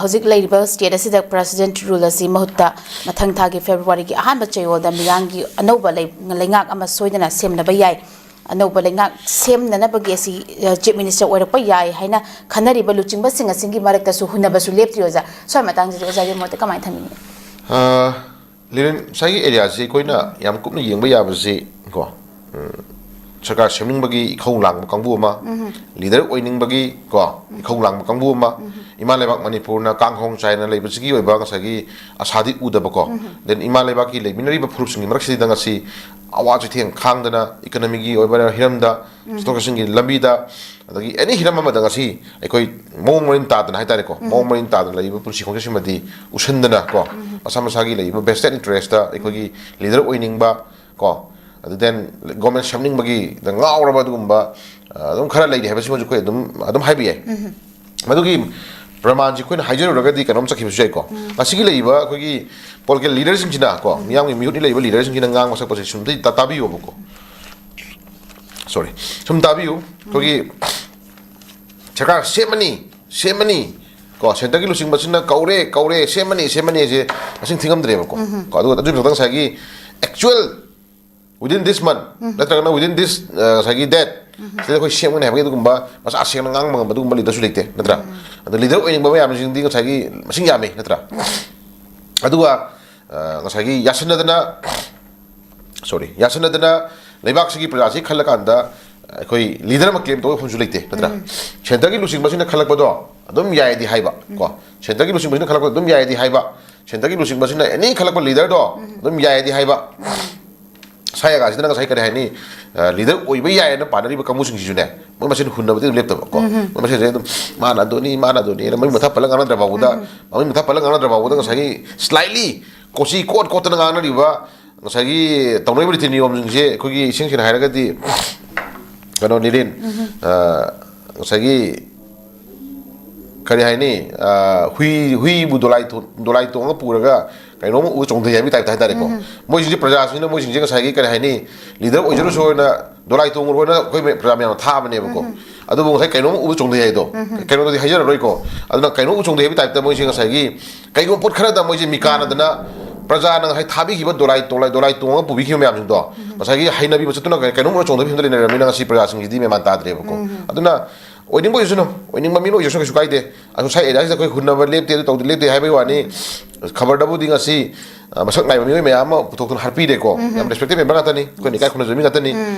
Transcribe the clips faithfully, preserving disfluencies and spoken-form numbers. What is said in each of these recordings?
ꯍꯧꯖꯤꯛ ꯂꯩꯔꯤꯕ ꯁ꯭ꯇꯦꯠ ꯑꯁꯤꯗ ꯄ꯭ꯔꯦꯁꯤꯗꯦꯟꯠ ꯔꯨꯜ ꯑꯁꯤ ꯃꯍꯨꯠꯇ ꯃꯊꯪ ꯊꯥꯒꯤ ꯐꯦꯕ꯭ꯔꯨꯋꯥꯔꯤꯒꯤ ꯑꯍꯥꯟꯕ ꯆꯌꯣꯜꯗ ꯃꯤꯌꯥꯝꯒꯤ ꯑꯅꯧꯕ ꯂꯩ-, ꯂꯩꯉꯥꯛ ꯑꯃ ꯁꯣꯏꯗꯅ ꯁꯦꯝꯅꯕ ꯌꯥꯏ꯫ ꯑꯅꯧꯕ ꯂꯩꯉꯥꯛ ꯁꯦꯝꯅꯅꯕꯒꯤ ꯑꯁꯤ, ꯑ, ꯆꯤꯐ ꯃꯤꯅꯤꯁꯇꯔ ꯑꯣꯏꯔꯛꯄ ꯌꯥꯏ ꯍꯥꯏꯅ ꯈꯟꯅꯔꯤꯕ ꯂꯨꯆꯤꯡꯕꯁꯤꯡ ꯑꯁꯤꯒꯤ ꯃꯔꯛꯇꯁꯨ ꯍꯨꯟꯅꯕꯁꯨ ꯂꯦꯞꯇ꯭ꯔꯤ, ꯑꯣꯖꯥ꯫ ꯁ꯭ꯋꯥꯏ ꯃꯇꯥꯡꯁꯤꯗ ꯑꯣꯖꯥꯒꯤ ꯃꯣꯠꯇ ꯀꯃꯥꯏꯅ ꯊꯝꯕꯤꯅꯤ? ꯑ, ꯂꯤꯔꯦꯟ, ꯉꯁꯥꯏꯒꯤ ꯑꯦꯔꯤꯌꯥꯁꯤ ꯑꯩꯈꯣꯏꯅ ꯌꯥꯝ ꯀꯨꯞꯅ ꯌꯦꯡꯕ ꯌꯥꯕꯁꯤ ꯀꯣ, ꯎꯝ, ꯁꯔꯀꯥꯔ ꯁꯦꯝꯅꯤꯡꯕꯒꯤ ꯏꯈꯧ ꯂꯥꯡꯕ ꯀꯥꯡꯕꯨ ꯑꯃ, ꯂꯤꯗꯔ ꯑꯣꯏꯅꯤꯡꯕꯒꯤ ꯀꯣ, ꯏꯈꯧ ꯂꯥꯡꯕ ꯀꯥꯡꯕꯨ ꯑꯃ, ꯏꯃꯥ ꯂꯩꯕꯥꯛ ꯃꯅꯤꯄꯨꯔꯅ ꯀꯥꯡꯍꯣꯡ ꯆꯥꯏꯅ ꯂꯩꯕꯁꯤꯒꯤ ꯑꯣꯏꯕ ꯉꯁꯥꯏꯒꯤ ꯑꯁꯥꯗꯤ ꯎꯗꯕꯀꯣ, then ꯏꯃꯥ ꯂꯩꯕꯥꯛꯀꯤ ꯂꯩꯃꯤꯟꯅꯔꯤꯕ ꯐꯨꯔꯨꯞꯁꯤꯡꯒꯤ ꯃꯔꯛꯁꯤꯗ ꯉꯁꯤ ꯑꯋꯥ ꯆꯩꯊꯦꯡ ꯈꯥꯡꯗꯅ, ꯏꯀꯅꯃꯤꯒꯤ ꯑꯣꯏꯕ ꯍꯤꯔꯝꯗ, ꯆꯠꯊꯣꯛ ꯆꯠꯁꯤꯟꯒꯤ ꯂꯝꯕꯤꯗ, ꯑꯗꯒꯤ ꯑꯦꯅꯤ ꯍꯤꯔꯝ ꯑꯃꯗ ꯉꯁꯤ ꯑꯩꯈꯣꯏ ꯃꯑꯣꯡ ꯃꯔꯤꯟ ꯇꯥꯗꯅ ꯍꯥꯏꯇꯥꯔꯦꯀꯣ, ꯃꯑꯣꯡ ꯃꯔꯤꯟ ꯇꯥꯗꯅ ꯂꯩꯔꯤꯕ ꯄꯨꯟꯁꯤ ꯈꯣꯡꯆꯠꯁꯤꯃꯗꯤ ꯎꯁꯟꯗꯅ ꯀꯣ, ꯃꯁꯥ ꯃꯁꯥꯒꯤ ꯂꯩꯔꯤꯕ vested interest ꯑꯩꯈꯣꯏꯒꯤ ꯂꯤꯗꯔ ꯑꯣꯏꯅꯤꯡꯕ ꯀꯣ, ꯑꯗꯨ then ꯒꯣꯔꯃꯦꯟ ꯁꯦꯝꯅꯤꯡꯕꯒꯤ ꯉꯥꯎꯔꯕ ꯑꯗꯨꯒꯨꯝꯕ, ꯑ, ꯑꯗꯨꯝ ꯈꯔ ꯂꯩꯔꯤ ꯍꯥꯏꯕꯁꯤꯃꯁꯨ ꯑꯩꯈꯣꯏ ꯑꯗꯨꯝ, ꯑꯗꯨꯝ ꯍꯥꯏꯕ ꯌꯥꯏ꯫ ꯃꯗꯨꯒꯤ ꯄ꯭ꯔꯃꯥꯟꯁꯤ ꯑꯩꯈꯣꯏꯅ ꯍꯥꯏꯖꯔꯨꯔꯒꯗꯤ ꯀꯩꯅꯣꯝ ꯆꯠꯈꯤꯕꯁꯨ ꯌꯥꯏꯀꯣ꯫ ꯉꯁꯤꯒꯤ ꯂꯩꯔꯤꯕ ꯑꯩꯈꯣꯏꯒꯤ political ꯂꯤꯗꯔꯁꯤꯡꯁꯤꯅ ꯀꯣ, ꯃꯤꯌꯥꯝꯒꯤ ꯃꯤꯍꯨꯠꯅ ꯂꯩꯔꯤꯕ ꯂꯤꯗꯔꯁꯤꯡꯁꯤꯅ ꯉꯥꯡꯕ ꯁꯛꯄꯁꯦ ꯁꯨꯝ ꯇꯥ-, ꯇꯥꯕꯤꯌꯣꯕꯀꯣ꯫ ꯁꯣꯔꯤ, ꯁꯨꯝ ꯇꯥꯕꯤꯌꯨ꯫ ꯑꯩꯈꯣꯏꯒꯤ ꯁꯔꯀꯥꯔ ꯁꯦꯝꯃꯅꯤ, ꯁꯦꯝꯃꯅꯤ, ꯀꯣ, ꯁꯦꯟꯇꯔꯒꯤ ꯂꯨꯆꯤꯡꯕꯁꯤꯅ ꯀꯧꯔꯦ, ꯀꯧꯔꯦ, ꯁꯦꯝꯃꯅꯤ, ꯁꯦꯝꯃꯅꯤ ꯍꯥꯏꯁꯦ ꯃꯁꯤꯡ ꯊꯤꯉꯝꯗ꯭ꯔꯦꯕꯀꯣ꯫ ꯀꯣ, ꯑꯗꯨꯒ ꯑꯗꯨꯒꯤ ꯃꯊꯛꯇ ꯉꯁꯥꯏꯒꯤ actual within this month, ꯅꯠꯇ꯭ꯔꯒꯅ within this, ꯑ, ꯉꯁꯥꯏꯒꯤ date ꯁꯤꯗ ꯑꯩꯈꯣꯏ ꯁꯦꯝꯒꯅꯤ ꯍꯥꯏꯕꯒꯤ ꯑꯗꯨꯒꯨꯝꯕ ꯃꯆꯥ ꯁꯦꯡꯅ ꯉꯥꯡꯕ ꯉꯝꯕ ꯑꯗꯨꯒꯨꯝꯕ ꯂꯤꯗꯔꯁꯨ ꯂꯩꯇꯦ, ꯅꯠꯇ꯭ꯔꯥ? ꯑꯗꯣ ꯂꯤꯗꯔ ꯑꯣꯏꯅꯤꯡꯕ ꯃꯌꯥꯝꯁꯤꯡꯗꯤ ꯉꯁꯥꯏꯒꯤ ꯃꯁꯤꯡ ꯌꯥꯝꯃꯤ, ꯅꯠꯇ꯭ꯔꯥ? ꯑꯗꯨꯒ, ꯑ, ꯉꯁꯥꯏꯒꯤ ꯌꯥꯁꯤꯟꯅꯗꯅ, ꯁꯣꯔꯤ, ꯌꯥꯁꯤꯟꯅꯗꯅ ꯂꯩꯕꯥꯛꯁꯤꯒꯤ ꯄ꯭ꯔꯖꯥꯁꯤ ꯈꯜꯂꯀꯥꯟꯗ ꯑꯩꯈꯣꯏ ꯂꯤꯗꯔ ꯑꯃ ꯀ꯭ꯂꯦꯝ ꯇꯧꯕ ꯃꯐꯝꯁꯨ ꯂꯩꯇꯦ, ꯅꯠꯇ꯭ꯔꯥ? ꯁꯦꯟꯇꯔꯒꯤ ꯂꯨꯆꯤꯡꯕꯁꯤꯅ ꯈꯜꯂꯛꯄꯗꯣ ꯑꯗꯨꯝ ꯌꯥꯏꯗꯤ ꯍꯥꯏꯕ, ꯀꯣ, ꯁꯦꯟꯇꯔꯒꯤ ꯂꯨꯆꯤꯡꯕꯁꯤꯅ ꯈꯜꯂꯛꯄꯗꯣ ꯑꯗꯨꯝ ꯌꯥꯏꯗꯤ ꯍꯥꯏꯕ, ꯁꯦꯟꯇꯔꯒꯤ ꯂꯨꯆꯤꯡꯕꯁꯤꯅ ꯑꯦꯅꯤ ꯈꯜꯂꯛꯄ ꯂꯤꯗꯔꯗꯣ ꯑꯗꯨꯝ ꯌꯥꯏꯗꯤ ꯍꯥꯏꯕ꯫ ꯁꯥꯏ ꯑꯒꯥꯁꯤꯗꯅ ꯉꯁꯥꯏ ꯀꯔꯤ ꯍꯥꯏꯅꯤ, ꯑ, ꯂꯤꯗꯔ ꯑꯣꯏꯕ ꯌꯥꯏꯌꯦꯅ ꯄꯥꯅꯔꯤꯕ ꯀꯥꯡꯕꯨꯁꯤꯡꯁꯤꯁꯨꯅꯦ, ꯃꯣꯏ ꯃꯁꯦꯟ ꯍꯨꯟꯅꯕꯗꯤ ꯑꯗꯨꯝ ꯂꯦꯞꯇꯕ, ꯀꯣ, ꯃꯣꯏ ꯃꯁꯦꯟꯁꯦ ꯑꯗꯨꯝ ꯃꯥꯅ ꯑꯗꯨꯅꯤ, ꯃꯥꯅ ꯑꯗꯨꯅꯤꯅ ꯃꯃꯤꯡ ꯃꯊꯥ ꯄꯜꯂꯒ ꯉꯥꯡꯅꯗ꯭ꯔ ꯐꯥꯎꯕꯗ, ꯃꯃꯤꯡ ꯃꯊꯥ ꯄꯜꯂꯒ ꯉꯥꯡꯅꯗ꯭ꯔ ꯐꯥꯎꯕꯗ ꯉꯁꯥꯏꯒꯤ slightly ꯀꯣꯆꯤ ꯀꯣꯠ ꯀꯣꯠꯇꯅ ꯉꯥꯡꯅꯔꯤꯕ ꯉꯁꯥꯏꯒꯤ ꯇꯧꯅꯔꯤꯕ ꯔꯤꯇꯤ ꯅꯤꯌꯣꯝꯁꯤꯡꯁꯦ ꯑꯩꯈꯣꯏꯒꯤ ꯏꯁꯦꯡ ꯁꯦꯡꯅ ꯍꯥꯏꯔꯒꯗꯤ ꯀꯩꯅꯣ ꯅꯤꯔꯤꯟ, ꯑ, ꯉꯁꯥꯏꯒꯤ ꯀꯔꯤ ꯍꯥꯏꯅꯤ, ꯑ, ꯍꯨꯏ, ꯍꯨꯏꯕꯨ ꯗꯣꯂꯥꯏ ꯊꯣ-, ꯗꯣꯂꯥꯏ ꯇꯣꯡꯉꯒ ꯄꯨꯔꯒ ꯀꯩꯅꯣꯝꯃ ꯎ ꯆꯣꯡꯊꯩ ꯍꯥꯏꯕꯒꯤ ꯇꯥꯏꯞꯇ ꯍꯥꯏꯇꯥꯔꯦꯀꯣ꯫ ꯃꯣꯏꯁꯤꯡꯁꯦ ꯄ꯭ꯔꯖꯥꯁꯤꯡꯅ ꯃꯣꯏꯁꯤꯡꯁꯦ ꯉꯁꯥꯏꯒꯤ ꯀꯔꯤ ꯍꯥꯏꯅꯤ, ꯂꯤꯗꯔ ꯑꯣꯏꯖꯔꯨꯁꯨ ꯍꯥꯏꯅ ꯗꯣꯂꯥꯏ ꯇꯣꯡꯉꯨꯔꯣꯅ ꯑꯩꯈꯣꯏ ꯃ-, ꯄ꯭ꯔꯖꯥ ꯃꯌꯥꯝꯅ ꯊꯥꯕꯅꯦꯕꯀꯣ꯫ ꯑꯗꯨꯕꯨ ꯉꯁꯥꯏ ꯀꯩꯅꯣꯝ ꯎꯕ ꯆꯣꯡꯊꯩ ꯍꯥꯏꯗꯣ, ꯀꯩꯅꯣꯗꯗꯤ ꯍꯥꯏꯖꯔꯔꯣꯏꯀꯣ꯫ ꯑꯗꯨꯅ ꯀꯩꯅꯣꯝ ꯎꯕ ꯆꯣꯡꯊꯩ ꯍꯥꯏꯕ ꯇꯥꯏꯞꯇ ꯃꯣꯏꯁꯦ ꯉꯁꯥꯏꯒꯤ ꯀꯩꯒꯨꯝꯕ ꯄꯣꯠ ꯈꯔꯗ ꯃꯣꯏꯁꯦ ꯃꯤꯀꯥꯅꯗꯅ ꯄ꯭ꯔꯖꯥꯅ ꯉꯁꯥꯏ ꯊꯥꯕꯤꯈꯤꯕ ꯗꯣꯂꯥꯏ ꯗꯣꯂꯥꯏ ꯗꯣꯂꯥꯏ ꯇꯣꯡꯉꯒ ꯄꯨꯕꯤꯈꯤꯕ ꯃꯌꯥꯝꯁꯤꯡꯗꯣ, ꯉꯁꯥꯏꯒꯤ ꯍꯩꯅꯕꯤ ꯃꯆꯠꯇꯨꯅ ꯀꯩꯅꯣꯝ ꯎꯔ ꯆꯣꯡꯊꯕ ꯐꯤꯕꯝꯗ ꯂꯩꯅꯔꯕꯅꯤꯅ ꯉꯁꯤ ꯄ꯭ꯔꯖꯥꯁꯤꯡꯁꯤꯗꯤ ꯃꯦꯃꯥꯟ ꯇꯥꯗ꯭ꯔꯦꯕꯀꯣ꯫ ꯑꯗꯨꯅ ꯑꯣꯏꯅꯤꯡꯕ ꯑꯣꯏꯖꯁꯅꯨ, ꯑꯣꯏꯅꯤꯡꯕ ꯃꯤ ꯑꯣꯏꯖꯁꯅꯨ, ꯀꯩꯁꯨ ꯀꯥꯏꯗꯦ꯫ ꯑꯗꯣ ꯁ꯭ꯋꯥꯏ ꯑꯦꯔꯤꯌꯥꯁꯤꯗ ꯑꯩꯈꯣꯏ ꯍꯨꯟꯅꯕ ꯂꯦꯞꯇꯦ, ꯑꯗꯨ ꯇꯧꯗꯦ ꯂꯦꯞꯇꯦ ꯍꯥꯏꯕꯒꯤ ꯋꯥꯅꯤ꯫ ꯈꯕꯔꯗꯕꯨꯗꯤ ꯉꯁꯤ, ꯑ, ꯃꯁꯛ ꯅꯥꯏꯕ ꯃꯤꯑꯣꯏ ꯃꯌꯥꯝ ꯑꯃ ꯄꯨꯊꯣꯛꯇꯨꯅ ꯍꯥꯠꯄꯤꯔꯦꯀꯣ꯫ ꯌꯥꯝ ꯔꯦꯁꯄꯦꯛꯇꯦꯠ ꯃꯦꯝꯕꯔ ꯉꯥꯛꯇꯅꯤ, ꯑꯩꯈꯣꯏꯅ ꯏꯀꯥꯏ ꯈꯨꯝꯅꯖꯕ ꯃꯤ ꯉꯥꯛꯇꯅꯤ꯫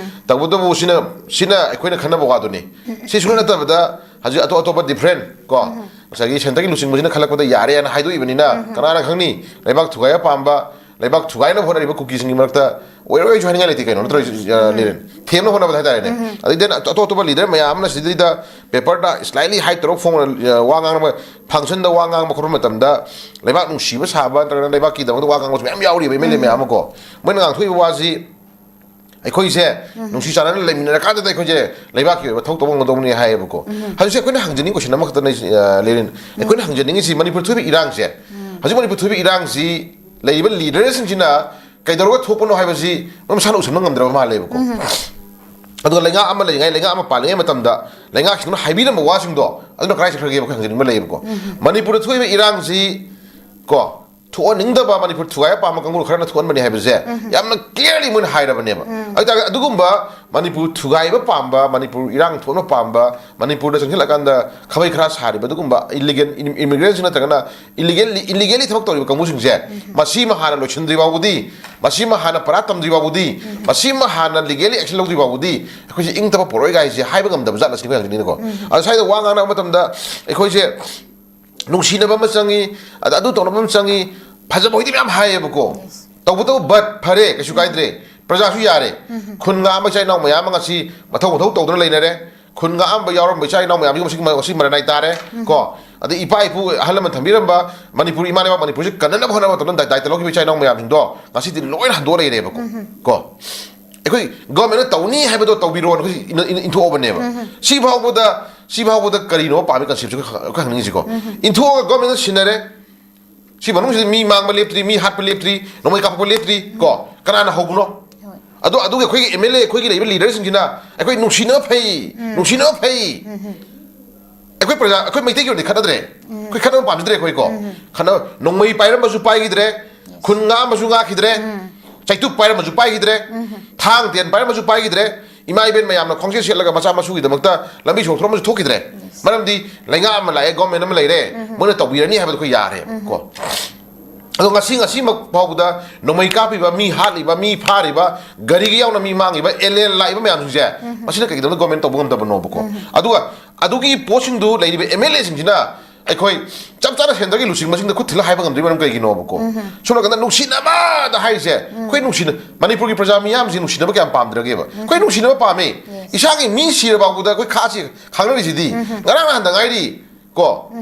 ꯇꯧꯕꯇꯕꯨ ꯁꯤꯅ, ꯁꯤꯅ ꯑꯩꯈꯣꯏꯅ ꯈꯟꯅꯕ ꯋꯥꯗꯨꯅꯤ꯫ ꯁꯤ ꯁꯨꯡꯅ ꯅꯠꯇꯕꯗ ꯍꯧꯖꯤꯛ ꯑꯇꯣꯞ ꯑꯇꯣꯞꯄ ꯗꯤꯐ꯭ꯔꯦꯟ ꯀꯣ, ꯉꯁꯥꯏꯒꯤ ꯁꯦꯟꯇꯔꯒꯤ ꯂꯨꯆꯤꯡꯕꯁꯤꯅ ꯈꯜꯂꯛꯄꯗ ꯌꯥꯔꯦꯅ ꯍꯥꯏꯗꯣꯛꯏꯕꯅꯤꯅ, ꯀꯅꯥꯅ ꯈꯪꯅꯤ? ꯂꯩꯕꯥꯛ ꯊꯨꯒꯥꯏꯕ ꯄꯥꯝꯕ, ꯂꯩꯕꯥꯛ ꯊꯨꯒꯥꯏꯅꯕ ꯍꯣꯠꯅꯔꯤꯕ ꯀꯨꯀꯤꯁꯤꯡꯒꯤ ꯃꯔꯛꯇ ꯑꯣꯏꯔꯣꯏꯁꯨ ꯍꯥꯏꯅꯤꯡꯉꯥꯏ ꯂꯩꯇꯦ ꯀꯩꯅꯣ, ꯅꯠꯇ꯭ꯔꯣ, ꯑ, ꯂꯤꯔꯦꯟ? ꯊꯦꯝꯅꯕ ꯍꯣꯠꯅꯕꯗ ꯍꯥꯏꯇꯥꯔꯦꯅꯦ꯫ ꯑꯗꯩ then ꯑꯇꯣꯞ ꯑꯇꯣꯞꯄ ꯂꯤꯗꯔ ꯃꯌꯥꯝ ꯑꯃꯅ ꯁꯤꯗꯩꯗ ꯄꯦꯄꯔꯗ slightly high ꯇꯧꯔꯒ ꯐꯣꯡꯅ, ꯑ, ꯋꯥ ꯉꯥꯡꯕ, ꯐꯪꯁꯟꯗ ꯋꯥ ꯉꯥꯡꯕ ꯈꯣꯠꯄ ꯃꯇꯝꯗ ꯂꯩꯕꯥꯛ ꯅꯨꯡꯁꯤꯕ ꯁꯥꯕ ꯅꯠꯇ꯭ꯔꯒꯅ ꯂꯩꯕꯥꯛꯀꯤꯗꯃꯛꯇ ꯋꯥ ꯉꯥꯡꯕꯁꯨ ꯃꯌꯥꯝ ꯌꯥꯎꯔꯤꯕ ꯑꯦꯝ ꯑꯦꯜ ꯑꯦ ꯃꯌꯥꯝ ꯑꯃ ꯀꯣ꯫ ꯃꯣꯏꯅ ꯉꯥꯡꯊꯣꯛꯏꯕ ꯋꯥꯁꯤ ꯑꯩꯈꯣꯏꯁꯦ ꯅꯨꯡꯁꯤ ꯆꯥꯟꯅꯅ ꯂꯩꯃꯤꯟꯅꯔꯀꯥꯟꯗꯗ ꯑꯩꯈꯣꯏꯁꯦ ꯂꯩꯕꯥꯛꯀꯤ ꯑꯣꯏꯕ ꯊꯕꯛ ꯇꯧꯕ ꯉꯝꯒꯗꯧꯕꯅꯤ ꯍꯥꯏꯌꯦꯕꯀꯣ꯫ ꯍꯧꯖꯤꯛꯁꯦ ꯑꯩꯈꯣꯏꯅ ꯍꯪꯖꯅꯤꯡꯉꯤ ꯀꯣꯏꯁꯟ ꯑꯃꯈꯛꯇꯅ, ꯑ, ꯂꯤꯔꯦꯟ꯫ ꯑꯩꯈꯣꯏꯅ ꯍꯪꯖꯅꯤꯡꯉꯤꯁꯤ ꯃꯅꯤꯄꯨꯔ ꯊꯣꯛꯏꯕ ꯏꯔꯥꯡꯁꯦ, ꯍꯧꯖꯤꯛ ꯃꯅꯤꯄꯨꯔ ꯊꯣꯛꯏꯕ ꯏꯔꯥꯡꯁꯤ ꯂꯩꯔꯤꯕ ꯂꯤꯗꯔꯁꯤꯡꯁꯤꯅ ꯀꯩꯗꯧꯔꯒ ꯊꯣꯛꯄꯅꯣ ꯍꯥꯏꯕꯁꯤ ꯃꯣꯏ ꯃꯁꯥꯅ ꯎꯁꯟꯕ ꯉꯝꯗ꯭ꯔꯕ ꯃꯥꯜꯂꯦꯕꯀꯣ꯫ ꯑꯗꯨꯒ ꯂꯩꯉꯥꯛ ꯑꯃ ꯂꯩꯔꯤꯉꯩ, ꯂꯩꯉꯥꯛ ꯑꯃ ꯄꯥꯜꯂꯤꯉꯩ ꯃꯇꯝꯗ ꯂꯩꯉꯥꯛꯁꯤꯡꯗꯨꯅ ꯍꯥꯏꯕꯤꯔꯝꯕ ꯋꯥꯁꯤꯡꯗꯣ ꯑꯗꯨꯅ ꯀꯗꯥꯏ ꯆꯠꯈ꯭ꯔꯒꯦꯕ? ꯑꯩꯈꯣꯏ ꯍꯪꯖꯅꯤꯡꯕ ꯂꯩꯌꯦꯕꯀꯣ꯫ ꯃꯅꯤꯄꯨꯔꯗ ꯊꯣꯛꯏꯕ ꯏꯔꯥꯡꯁꯤ ꯀꯣ, ꯊꯣꯛꯍꯟꯅꯤꯡꯗꯕ ꯃꯅꯤꯄꯨꯔ ꯊꯨꯒꯥꯏꯕ ꯄꯥꯝꯕ ꯀꯥꯡꯕꯨ ꯈꯔꯅ ꯊꯣꯛꯍꯟꯕꯅꯤ ꯍꯥꯏꯕꯁꯦ ꯌꯥꯝꯅ clearly ꯃꯣꯏꯅ ꯍꯥꯏꯔꯕꯅꯦꯕ꯫ ꯑꯗꯨ ꯑꯣꯏꯇꯥꯔꯗꯤ ꯑꯗꯨꯒꯨꯝꯕ ꯃꯅꯤꯄꯨꯔ ꯊꯨꯒꯥꯏꯕ ꯄꯥꯝꯕ, ꯃꯅꯤꯄꯨꯔ ꯏꯔꯥꯡ ꯊꯣꯛꯍꯟꯕ ꯄꯥꯝꯕ, ꯃꯅꯤꯄꯨꯔꯗ ꯆꯪꯁꯤꯜꯂꯀꯥꯟꯗ ꯈꯥꯕꯩ ꯈꯔ ꯁꯥꯔꯤꯕ ꯑꯗꯨꯒꯨꯝꯕ ꯏꯂꯤꯒꯦꯜ ꯏꯃꯤꯒ꯭ꯔꯦꯟꯁꯤꯡ ꯅꯠꯇ꯭ꯔꯒꯅ ꯏꯂꯤꯒꯦꯜꯂꯤ, ꯏꯂꯤꯒꯦꯜꯂꯤ ꯊꯕꯛ ꯇꯧꯔꯤꯕ ꯀꯥꯡꯕꯨꯁꯤꯡꯁꯦ, ꯃꯁꯤꯃ ꯍꯥꯟꯅ ꯂꯣꯏꯁꯤꯟꯗ꯭ꯔꯤ ꯐꯥꯎꯕꯗꯤ, ꯃꯁꯤꯃ ꯍꯥꯟꯅ ꯄꯔꯥ ꯇꯝꯗ꯭ꯔꯤ ꯐꯥꯎꯕꯗꯤ, ꯃꯁꯤꯃ ꯍꯥꯟꯅ ꯂꯤꯒꯦꯜꯂꯤ ꯑꯦꯛꯁꯟ ꯂꯧꯗ꯭ꯔꯤ ꯐꯥꯎꯕꯗꯤ ꯑꯩꯈꯣꯏꯁꯦ ꯏꯪ ꯇꯞꯄ ꯄꯣꯔꯛꯑꯣꯏ ꯀꯥꯏꯁꯦ ꯍꯥꯏꯕ ꯉꯝꯗꯕ ꯖꯥꯠꯂ ꯁꯤꯅꯤ ꯑꯩꯈꯣꯏ ꯍꯪꯖꯅꯤꯡꯉꯤꯅꯀꯣ꯫ ꯑꯗ ꯁ꯭ꯋꯥꯏꯗ ꯋꯥ ꯉꯥꯡꯅꯕ ꯃꯇꯝꯗ ꯑꯩꯈꯣꯏꯁꯦ ꯅꯨꯡꯁꯤꯅꯕ ꯑꯃ ꯆꯪꯉꯤ, ꯑꯗ ꯑꯗꯨ ꯇꯧꯅꯕ ꯑꯃ ꯆꯪꯉꯤ, ꯐꯖꯕ ꯍꯣꯏꯗꯤ ꯃꯌꯥꯝ ꯍꯥꯏꯌꯦꯕꯀꯣ꯫ ꯇꯧꯕꯇꯕꯨ ꯕꯠ ꯐꯔꯦ, ꯀꯩꯁꯨ ꯀꯥꯏꯗ꯭ꯔꯦ, ꯄ꯭ꯔꯖꯥꯁꯨ ꯌꯥꯔꯦ꯫ ꯈꯨꯟ ꯉꯥꯛꯑꯝꯕ ꯏꯆꯥ ꯏꯅꯥꯎ ꯃꯌꯥꯝ ꯑꯃ ꯉꯁꯤ ꯃꯊꯧ ꯃꯊꯧ ꯇꯧꯗꯅ ꯂꯩꯅꯔꯦ꯫ ꯈꯨꯟ ꯉꯥꯛꯑꯝꯕ ꯌꯥꯎꯔꯝꯕ ꯏꯆꯥ ꯏꯅꯥꯎ ꯃꯌꯥꯝꯁꯤ ꯉꯁꯤ ꯉꯁꯤ ꯃꯔꯟ ꯅꯥꯏ ꯇꯥꯔꯦ꯫ ꯀꯣ, ꯑꯗꯩ ꯏꯄꯥ ꯏꯄꯨ ꯑꯍꯜ ꯂꯃꯟ ꯊꯝꯕꯤꯔꯝꯕ ꯃꯅꯤꯄꯨꯔ ꯏꯃꯥ ꯂꯩꯕꯥꯛ ꯃꯅꯤꯄꯨꯔꯁꯤ ꯀꯟꯅꯅꯕ ꯍꯣꯠꯅꯕ ꯃꯇꯝꯗ ꯗꯥꯏ-, ꯗꯥꯏꯇ ꯂꯧꯈꯤꯕ ꯏꯆꯥ ꯏꯅꯥꯎ ꯃꯌꯥꯝꯁꯤꯡꯗꯣ ꯉꯁꯤꯗꯤ ꯂꯣꯏꯅ ꯍꯟꯗꯣꯛꯑ ꯂꯩꯔꯦꯕꯀꯣ꯫ ꯀꯣ, ꯑꯩꯈꯣꯏ ꯒꯣꯔꯃꯦꯟꯅ ꯇꯧꯅꯤ ꯍꯥꯏꯕꯗꯣ ꯇꯧꯕꯤꯔꯣꯅ ꯑꯩꯈꯣꯏ ꯏꯟ-, ꯏꯟ-, ꯏꯟꯊꯣꯛꯑꯕꯅꯦꯕ꯫ ꯁꯤ ꯐꯥꯎꯕꯗ, ꯁꯤ ꯐꯥꯎꯕꯗ ꯀꯔꯤꯅꯣ ꯄꯥꯝꯃꯤ ꯀꯟꯁꯦꯞꯁꯦ ꯑꯩꯈꯣꯏ ꯈ-, ꯑꯩꯈꯣꯏ ꯍꯪꯅꯤꯡꯉꯤꯁꯤꯀꯣ꯫ ꯏꯟꯊꯣꯛꯑꯒ ꯒꯣꯔꯃꯦꯟꯅ ꯁꯤꯟꯅꯔꯦ, ꯁꯤ ꯃꯅꯨꯡꯁꯤꯗ ꯃꯤ ꯃꯥꯡꯕ ꯂꯦꯞꯇ꯭ꯔꯤ, ꯃꯤ ꯍꯥꯠꯄ ꯂꯦꯞꯇ꯭ꯔꯤ, ꯅꯣꯡꯃꯩ ꯀꯥꯞꯄꯛꯄ ꯂꯦꯞꯇ꯭ꯔꯤ꯫ ꯀꯣ, ꯀꯅꯥꯅ ꯍꯧꯕꯅꯣ? ꯑꯗꯣ ꯑꯗꯨꯒꯤ ꯑꯩꯈꯣꯏꯒꯤ ꯑꯦꯝ ꯑꯦꯜ ꯑꯦ, ꯑꯩꯈꯣꯏꯒꯤ ꯂꯩꯔꯤꯕ ꯂꯤꯗꯔꯁꯤꯡꯁꯤꯅ ꯑꯩꯈꯣꯏ ꯅꯨꯡꯁꯤꯅꯕ ꯐꯩ, ꯅꯨꯡꯁꯤꯅꯕ ꯐꯩ꯫ ꯑꯩꯈꯣꯏ ꯄ꯭ꯔꯖꯥ, ꯑꯩꯈꯣꯏ ꯃꯩꯇꯩꯒꯤ ꯑꯣꯏꯅꯗꯤ ꯈꯠꯅꯗ꯭ꯔꯦ꯫ ꯑꯩꯈꯣꯏ ꯈꯠꯅꯕ ꯄꯥꯝꯖꯗ꯭ꯔꯦ ꯑꯩꯈꯣꯏꯀꯣ꯫ ꯈꯠꯅꯕ, ꯅꯣꯡꯃꯩ ꯄꯥꯏꯔꯝꯕꯁꯨ ꯄꯥꯏꯈꯤꯗ꯭ꯔꯦ, ꯈꯨꯟ ꯉꯥꯛꯑꯝꯕꯁꯨ ꯉꯥꯛꯈꯤꯗ꯭ꯔꯦ, ꯆꯩꯇꯨꯞ ꯄꯥꯏꯔꯝꯕꯁꯨ ꯄꯥꯏꯈꯤꯗ꯭ꯔꯦ, ꯊꯥꯡ ꯇꯦꯟ ꯄꯥꯏꯔꯝꯕꯁꯨ ꯄꯥꯏꯈꯤꯗ꯭ꯔꯦ꯫ ꯏꯃꯥ ꯏꯕꯦꯟ ꯃꯌꯥꯝꯅ ꯈꯣꯡꯆꯦꯠ ꯁꯦꯠꯂꯒ ꯃꯆꯥ ꯃꯁꯨꯒꯤꯗꯃꯛꯇ ꯂꯝꯕꯤ ꯁꯣꯔꯣꯛ ꯊꯣꯛꯂꯝꯕꯁꯨ ꯊꯣꯛꯈꯤꯗ꯭ꯔꯦ꯫ ꯃꯔꯝꯗꯤ ꯂꯩꯉꯥꯛ ꯑꯃ ꯂꯥꯛꯑꯦ, ꯒꯣꯔꯃꯦꯟ ꯑꯃ ꯂꯩꯔꯦ, ꯃꯣꯏꯅ ꯇꯧꯕꯤꯔꯅꯤ ꯍꯥꯏꯕꯗꯣ ꯑꯩꯈꯣꯏ ꯌꯥꯔꯦꯕ ꯀꯣ꯫ ꯑꯗꯣ ꯉꯁꯤ, ꯉꯁꯤꯃꯛ ꯐꯥꯎꯕꯗ ꯅꯣꯡꯃꯩ ꯀꯥꯞꯄꯤꯕ, ꯃꯤ ꯍꯥꯠꯂꯤꯕ, ꯃꯤ ꯐꯥꯔꯤꯕ, ꯒꯥꯔꯤꯒ ꯌꯥꯎꯅ ꯃꯤ ꯃꯥꯡꯉꯤꯕ, ꯑꯦꯂꯦꯟ ꯂꯥꯛꯏꯕ ꯃꯌꯥꯝꯁꯤꯡꯁꯦ, ꯃꯁꯤꯅ ꯀꯩꯒꯤꯗꯃꯛꯇ ꯒꯣꯔꯃꯦꯟ ꯇꯧꯕ ꯉꯝꯗꯕꯅꯣꯕꯀꯣ? ꯑꯗꯨꯒ ꯑꯗꯨꯒꯤ ꯄꯣꯠꯁꯤꯡꯗꯨ ꯂꯩꯔꯤꯕ ꯑꯦꯝ ꯑꯦꯜ ꯑꯦꯁꯤꯡꯁꯤꯅ ꯑꯩꯈꯣꯏ ꯆꯞ ꯆꯥꯅ ꯁꯦꯟꯇꯔꯒꯤ ꯂꯨꯆꯤꯡꯕꯁꯤꯡꯗ ꯈꯨꯠ ꯊꯤꯜꯂ ꯍꯥꯏꯕ ꯉꯝꯗ꯭ꯔꯤꯕ ꯃꯔꯝ ꯀꯩꯒꯤꯅꯣꯕꯀꯣ? ꯁꯣꯝ ꯅꯥꯀꯟꯗ ꯅꯨꯡꯁꯤꯅꯕꯗ ꯍꯥꯏꯔꯤꯁꯦ, ꯑꯩꯈꯣꯏ ꯅꯨꯡꯁꯤꯅ, ꯃꯅꯤꯄꯨꯔꯒꯤ ꯄ꯭ꯔꯖꯥ ꯃꯤꯌꯥꯝꯁꯤ ꯅꯨꯡꯁꯤꯅꯕ ꯀꯌꯥꯝ ꯄꯥꯝꯗ꯭ꯔꯒꯦꯕ? ꯑꯩꯈꯣꯏ ꯅꯨꯡꯁꯤꯅꯕ ꯄꯥꯝꯃꯤ꯫ ꯏꯁꯥꯒꯤ ꯃꯤ ꯁꯤꯔ ꯐꯥꯎꯕꯗ ꯑꯩꯈꯣꯏ ꯈꯥꯁꯤ ꯈꯪꯅꯔꯤꯁꯤꯗꯤ꯫ ꯉꯔꯥꯡ ꯅꯍꯥꯟꯗ ꯉꯥꯏꯔꯤ ꯀꯣ꯫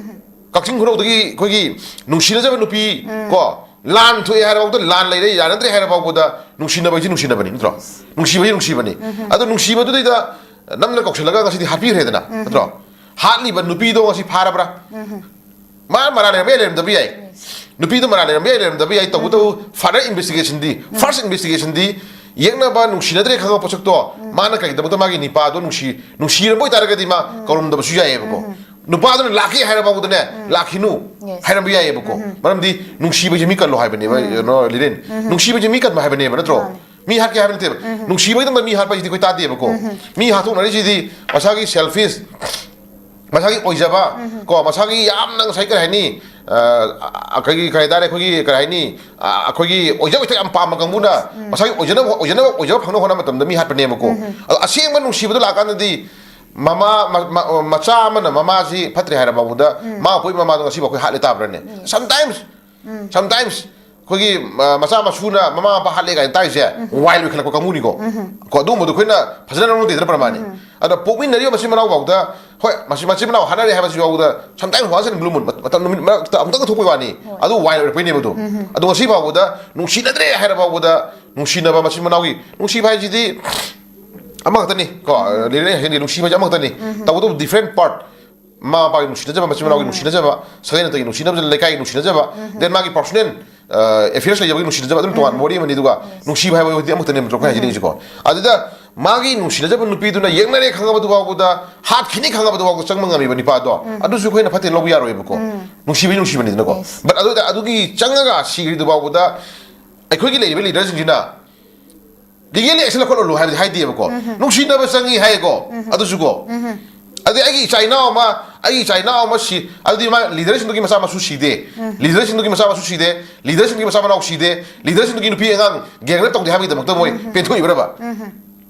ꯀꯛꯆꯤꯡ ꯈꯨꯅꯧꯗꯒꯤ ꯑꯩꯈꯣꯏꯒꯤ ꯅꯨꯡꯁꯤꯅꯖꯕ ꯅꯨꯄꯤ ꯀꯣ, ꯂꯥꯟ ꯊꯣꯛꯑꯦ ꯍꯥꯏꯔ ꯐꯥꯎꯕꯗ, ꯂꯥꯟ ꯂꯩꯔꯦ, ꯌꯥꯅꯗ꯭ꯔꯦ ꯍꯥꯏꯔ ꯐꯥꯎꯕꯗ ꯅꯨꯡꯁꯤꯅꯕ ꯍꯥꯏꯁꯤ ꯅꯨꯡꯁꯤꯅꯕꯅꯤ, ꯅꯠꯇ꯭ꯔꯣ? ꯅꯨꯡꯁꯤꯕ ꯍꯥꯏꯁꯤ ꯅꯨꯡꯁꯤꯕꯅꯤ꯫ ꯑꯗꯣ ꯅꯨꯡꯁꯤꯕꯗꯨꯗꯩꯗ ꯅꯝꯅ ꯀꯧꯁꯤꯜꯂꯒ ꯉꯁꯤꯗꯤ ꯍꯥꯠꯄꯤꯈ꯭ꯔꯦꯗꯅ, ꯅꯠꯇ꯭ꯔꯣ? ꯍꯥꯠꯂꯤꯕ ꯅꯨꯄꯤꯗꯣ ꯉꯁꯤ ꯐꯥꯔꯕ꯭ꯔꯥ? ꯃꯥ ꯃꯔꯥꯜ ꯂꯩꯔꯝꯕ ꯌꯥꯏ, ꯂꯩꯔꯝꯗꯕ ꯌꯥꯏ꯫ ꯅꯨꯄꯤꯗꯣ ꯃꯔꯥꯜ ꯂꯩꯔꯝꯕ ꯌꯥꯏ, ꯂꯩꯔꯝꯗꯕ ꯌꯥꯏ꯫ ꯇꯧꯕꯇꯕꯨ further investigation ꯗꯤ, first investigation ꯗꯤ, ꯌꯦꯛꯅꯕ ꯅꯨꯡꯁꯤꯅꯗ꯭ꯔꯦ ꯈꯪꯉꯛꯄ ꯄꯣꯠꯁꯛꯇꯣ, ꯃꯥꯅ ꯀꯩꯒꯤꯗꯃꯛꯇ ꯃꯥꯒꯤ ꯅꯤꯄꯥꯗꯣ ꯅꯨꯡꯁꯤ, ꯅꯨꯡꯁꯤꯔꯝꯕ ꯑꯣꯏꯇꯥꯔꯒꯗꯤ ꯃꯥ ꯀꯧꯔꯝꯗꯕꯁꯨ ꯌꯥꯏꯑꯕꯀꯣ꯫ ꯅꯨꯄꯥꯗꯨꯅ ꯂꯥꯛꯀꯦ ꯍꯥꯏꯔ ꯐꯥꯎꯕꯗꯅꯦ, ꯂꯥꯛꯈꯤꯅꯨ ꯍꯥꯏꯔꯝꯕ ꯌꯥꯏꯑꯕꯀꯣ꯫ ꯃꯔꯝꯗꯤ ꯅꯨꯡꯁꯤꯕꯁꯦ ꯃꯤ ꯀꯜꯂꯣ ꯍꯥꯏꯕꯅꯦꯕ, ꯀꯩꯅꯣ, ꯂꯤꯔꯦꯟ꯫ ꯅꯨꯡꯁꯤꯕꯁꯦ ꯃꯤ ꯀꯟꯕ ꯍꯥꯏꯕꯅꯦꯕ, ꯅꯠꯇ꯭ꯔꯣ? ꯃꯤ ꯍꯥꯠꯀꯦ ꯍꯥꯏꯕ ꯅꯠꯇꯦꯕ꯫ ꯅꯨꯡꯁꯤꯕꯒꯤꯗꯃꯛꯇ ꯃꯤ ꯍꯥꯠꯄ ꯍꯥꯏꯁꯤꯗꯤ ꯑꯩꯈꯣꯏ ꯇꯥꯗꯦꯕꯀꯣ꯫ ꯃꯤ ꯍꯥꯠꯇꯣꯛꯅꯔꯤꯁꯤꯗꯤ ꯃꯁꯥꯒꯤ selfish, ꯃꯁꯥꯒꯤ ꯑꯣꯏꯖꯕ, ꯀꯣ, ꯃꯁꯥꯒꯤ ꯌꯥꯝꯅ ꯉꯁꯥꯏ ꯀꯔꯤ ꯍꯥꯏꯅꯤ, ꯑ, ꯑꯩꯈꯣꯏꯒꯤ ꯀꯔꯤ ꯍꯥꯏꯇꯥꯔꯦ, ꯑꯩꯈꯣꯏꯒꯤ ꯀꯔꯤ ꯍꯥꯏꯅꯤ, ꯑ, ꯑꯩꯈꯣꯏꯒꯤ ꯑꯣꯏꯖ ꯑꯣꯏꯊꯣꯛ ꯌꯥꯝ ꯄꯥꯝꯕ ꯀꯥꯡꯕꯨꯅ ꯃꯁꯥꯒꯤ ꯑꯣꯏꯖꯅꯕ, ꯑꯣꯏꯖꯅꯕ, ꯑꯣꯏꯖꯕ ꯐꯪꯅꯕ ꯍꯣꯠꯅꯕ ꯃꯇꯝꯗ ꯃꯤ ꯍꯥꯠꯄꯅꯦꯕꯀꯣ꯫ ꯑꯗꯣ ꯑꯁꯦꯡꯕ ꯅꯨꯡꯁꯤꯕꯗꯣ ꯂꯥꯛꯀꯥꯟꯗꯗꯤ ꯃꯃꯥ, ꯃ-, ꯃ-, ꯃꯆꯥ ꯑꯃꯅ ꯃꯃꯥꯁꯤ ꯐꯠꯇ꯭ꯔꯦ ꯍꯥꯏꯔ ꯐꯥꯎꯕꯗ ꯃꯥ ꯄꯣꯛꯏ ꯃꯃꯥꯗꯣ ꯉꯁꯤꯐꯥꯎ ꯑꯩꯈꯣꯏ ꯍꯥꯠꯂꯦ ꯇꯥꯕ꯭ꯔꯅꯦ? Sometimes, sometimes ꯑꯩꯈꯣꯏꯒꯤ, ꯑ, ꯃꯆꯥ ꯃꯁꯨꯅ ꯃꯃꯥ ꯃꯄꯥ ꯍꯥꯠꯂꯦ ꯀꯥꯏꯅ ꯇꯥꯔꯤꯁꯦ wild ꯑꯣꯏꯈꯠꯂꯛꯄ ꯀꯥꯡꯕꯨꯅꯤꯀꯣ꯫ ꯀꯣ, ꯑꯗꯨꯒꯨꯝꯕꯗꯣ ꯑꯩꯈꯣꯏꯅ ꯐꯖꯅ ꯂꯧꯅꯗꯦꯗꯅ ꯄ꯭ꯔꯃꯥꯅꯤ꯫ ꯑꯗꯣ ꯄꯣꯛꯃꯤꯟꯅꯔꯤꯕ ꯃꯆꯤꯟ ꯃꯅꯥꯎ ꯐꯥꯎꯗ, ꯍꯣꯏ, ꯃꯁꯤ ꯃꯆꯤꯟ ꯃꯅꯥꯎ ꯍꯥꯠꯅꯔꯦ ꯍꯥꯏꯕꯁꯤ ꯐꯥꯎꯕꯗ sometimes, once in a blue moon, ꯃꯇꯝ ꯅꯨꯃꯤꯠ ꯃꯔꯛꯇ ꯑꯃꯨꯛꯇꯪ ꯊꯣꯛꯄꯩ ꯋꯥꯅꯤ꯫ ꯑꯗꯨ wild ꯑꯣꯏꯔꯛꯄꯩꯅꯦꯕ ꯑꯗꯣ꯫ ꯑꯗꯣ ꯉꯁꯤ ꯐꯥꯎꯕꯗ ꯅꯨꯡꯁꯤꯅꯗ꯭ꯔꯦ ꯍꯥꯏꯔ ꯐꯥꯎꯕꯗ ꯅꯨꯡꯁꯤꯅꯕ ꯃꯆꯤꯟ ꯃꯅꯥꯎꯒꯤ ꯅꯨꯡꯁꯤꯕ ꯍꯥꯏꯁꯤꯗꯤ ꯑꯃꯈꯛꯇꯅꯤ ꯀꯣ, ꯂꯤꯂꯩ ꯍꯥꯏꯁꯤꯗꯤ ꯅꯨꯡꯁꯤꯕ ꯍꯥꯏꯁꯤ ꯑꯃꯈꯛꯇꯅꯤ꯫ ꯇꯧꯕꯇꯕꯨ different part, ꯃꯃꯥ ꯃꯄꯥꯒꯤ ꯅꯨꯡꯁꯤꯅꯖꯕ, ꯃꯆꯤꯟ ꯃꯅꯥꯎꯒꯤ ꯅꯨꯡꯁꯤꯅꯖꯕ, ꯁꯥꯒꯩ ꯅꯥꯇꯩꯒꯤ ꯅꯨꯡꯁꯤꯅꯖꯕ, ꯂꯩꯀꯥꯏꯒꯤ ꯅꯨꯡꯁꯤꯅꯖꯕ, then ꯃꯥꯒꯤ personal ꯑꯦꯐꯤꯌꯔꯁ ꯂꯩꯖꯕꯒꯤ ꯅꯨꯡꯁꯤꯅꯖꯕ ꯑꯗꯨꯝ ꯇꯣꯉꯥꯟꯕ ꯋꯥꯔꯤ ꯑꯃꯅꯤ꯫ ꯑꯗꯨꯒ ꯅꯨꯡꯁꯤꯕ ꯍꯥꯏꯕ ꯋꯥꯔꯤꯗꯤ ꯑꯃꯈꯛꯇꯅꯦꯕ ꯅꯠꯇ꯭ꯔꯣ ꯑꯩꯈꯣꯏ ꯍꯥꯏꯖꯅꯤꯡꯉꯤꯁꯤꯀꯣ? ꯑꯗꯨꯗ ꯃꯥꯒꯤ ꯅꯨꯡꯁꯤꯅꯖꯕ ꯅꯨꯄꯤꯗꯨꯅ ꯌꯦꯛꯅꯔꯦ ꯈꯪꯉꯕꯗꯨ ꯐꯥꯎꯕꯗ, ꯍꯥꯠꯈꯤꯅꯤ ꯈꯪꯉꯕꯗꯨ ꯐꯥꯎꯕꯗ ꯆꯪꯕ ꯉꯝꯃꯤꯕ ꯅꯤꯄꯥꯗꯣ, ꯑꯗꯨꯁꯨ ꯑꯩꯈꯣꯏꯅ ꯐꯠꯇꯦ ꯂꯧꯕ ꯌꯥꯔꯣꯏꯕꯀꯣ꯫ ꯅꯨꯡꯁꯤꯕꯩ ꯅꯨꯡꯁꯤꯕꯅꯤꯗꯅꯀꯣ꯫ But ꯑꯗꯨꯗ ꯑꯗꯨꯒꯤ ꯆꯪꯉꯒ ꯁꯤꯈ꯭ꯔꯤꯗꯨ ꯐꯥꯎꯕꯗ ꯑꯩꯈꯣꯏꯒꯤ ꯂꯩꯔꯤꯕ ꯂꯤꯗꯔꯁꯤꯡꯁꯤꯅ ꯂꯤꯒꯦꯜꯂꯤ ꯑꯦꯛꯁꯟ ꯂꯧꯈꯠꯂꯣ ꯍꯥꯏꯕꯗꯤ ꯍꯥꯏꯗꯦꯕꯀꯣ꯫ ꯅꯨꯡꯁꯤꯅꯕ ꯆꯪꯉꯤ ꯍꯥꯏꯌꯦꯀꯣ꯫ ꯑꯗꯨꯁꯨꯀꯣ, ꯑꯗꯩ ꯑꯩꯒꯤ ꯏꯆꯥ ꯏꯅꯥꯎ ꯑꯃ, ꯑꯩꯒꯤ ꯏꯆꯥ ꯏꯅꯥꯎ ꯑꯃ ꯁꯤ, ꯑꯗꯨꯗꯤ ꯃꯥ ꯂꯤꯗꯔꯁꯤꯡꯗꯨꯒꯤ ꯃꯆꯥ ꯃꯁꯨ ꯁꯤꯗꯦ, ꯂꯤꯗꯔꯁꯤꯡꯗꯨꯒꯤ ꯃꯆꯥ ꯃꯁꯨ ꯁꯤꯗꯦ, ꯂꯤꯗꯔꯁꯤꯡꯗꯨꯒꯤ ꯃꯆꯥ ꯃꯅꯥꯎ ꯁꯤꯗꯦ, ꯂꯤꯗꯔꯁꯤꯡꯗꯨꯒꯤ ꯅꯨꯄꯤ ꯑꯉꯥꯡ ꯒꯦꯡ ꯔꯦꯞ ꯇꯧꯗꯦ ꯍꯥꯏꯕꯒꯤꯗꯃꯛꯇ ꯃꯣꯏ ꯄꯦꯟꯊꯣꯛꯏꯕ꯭ꯔꯕ?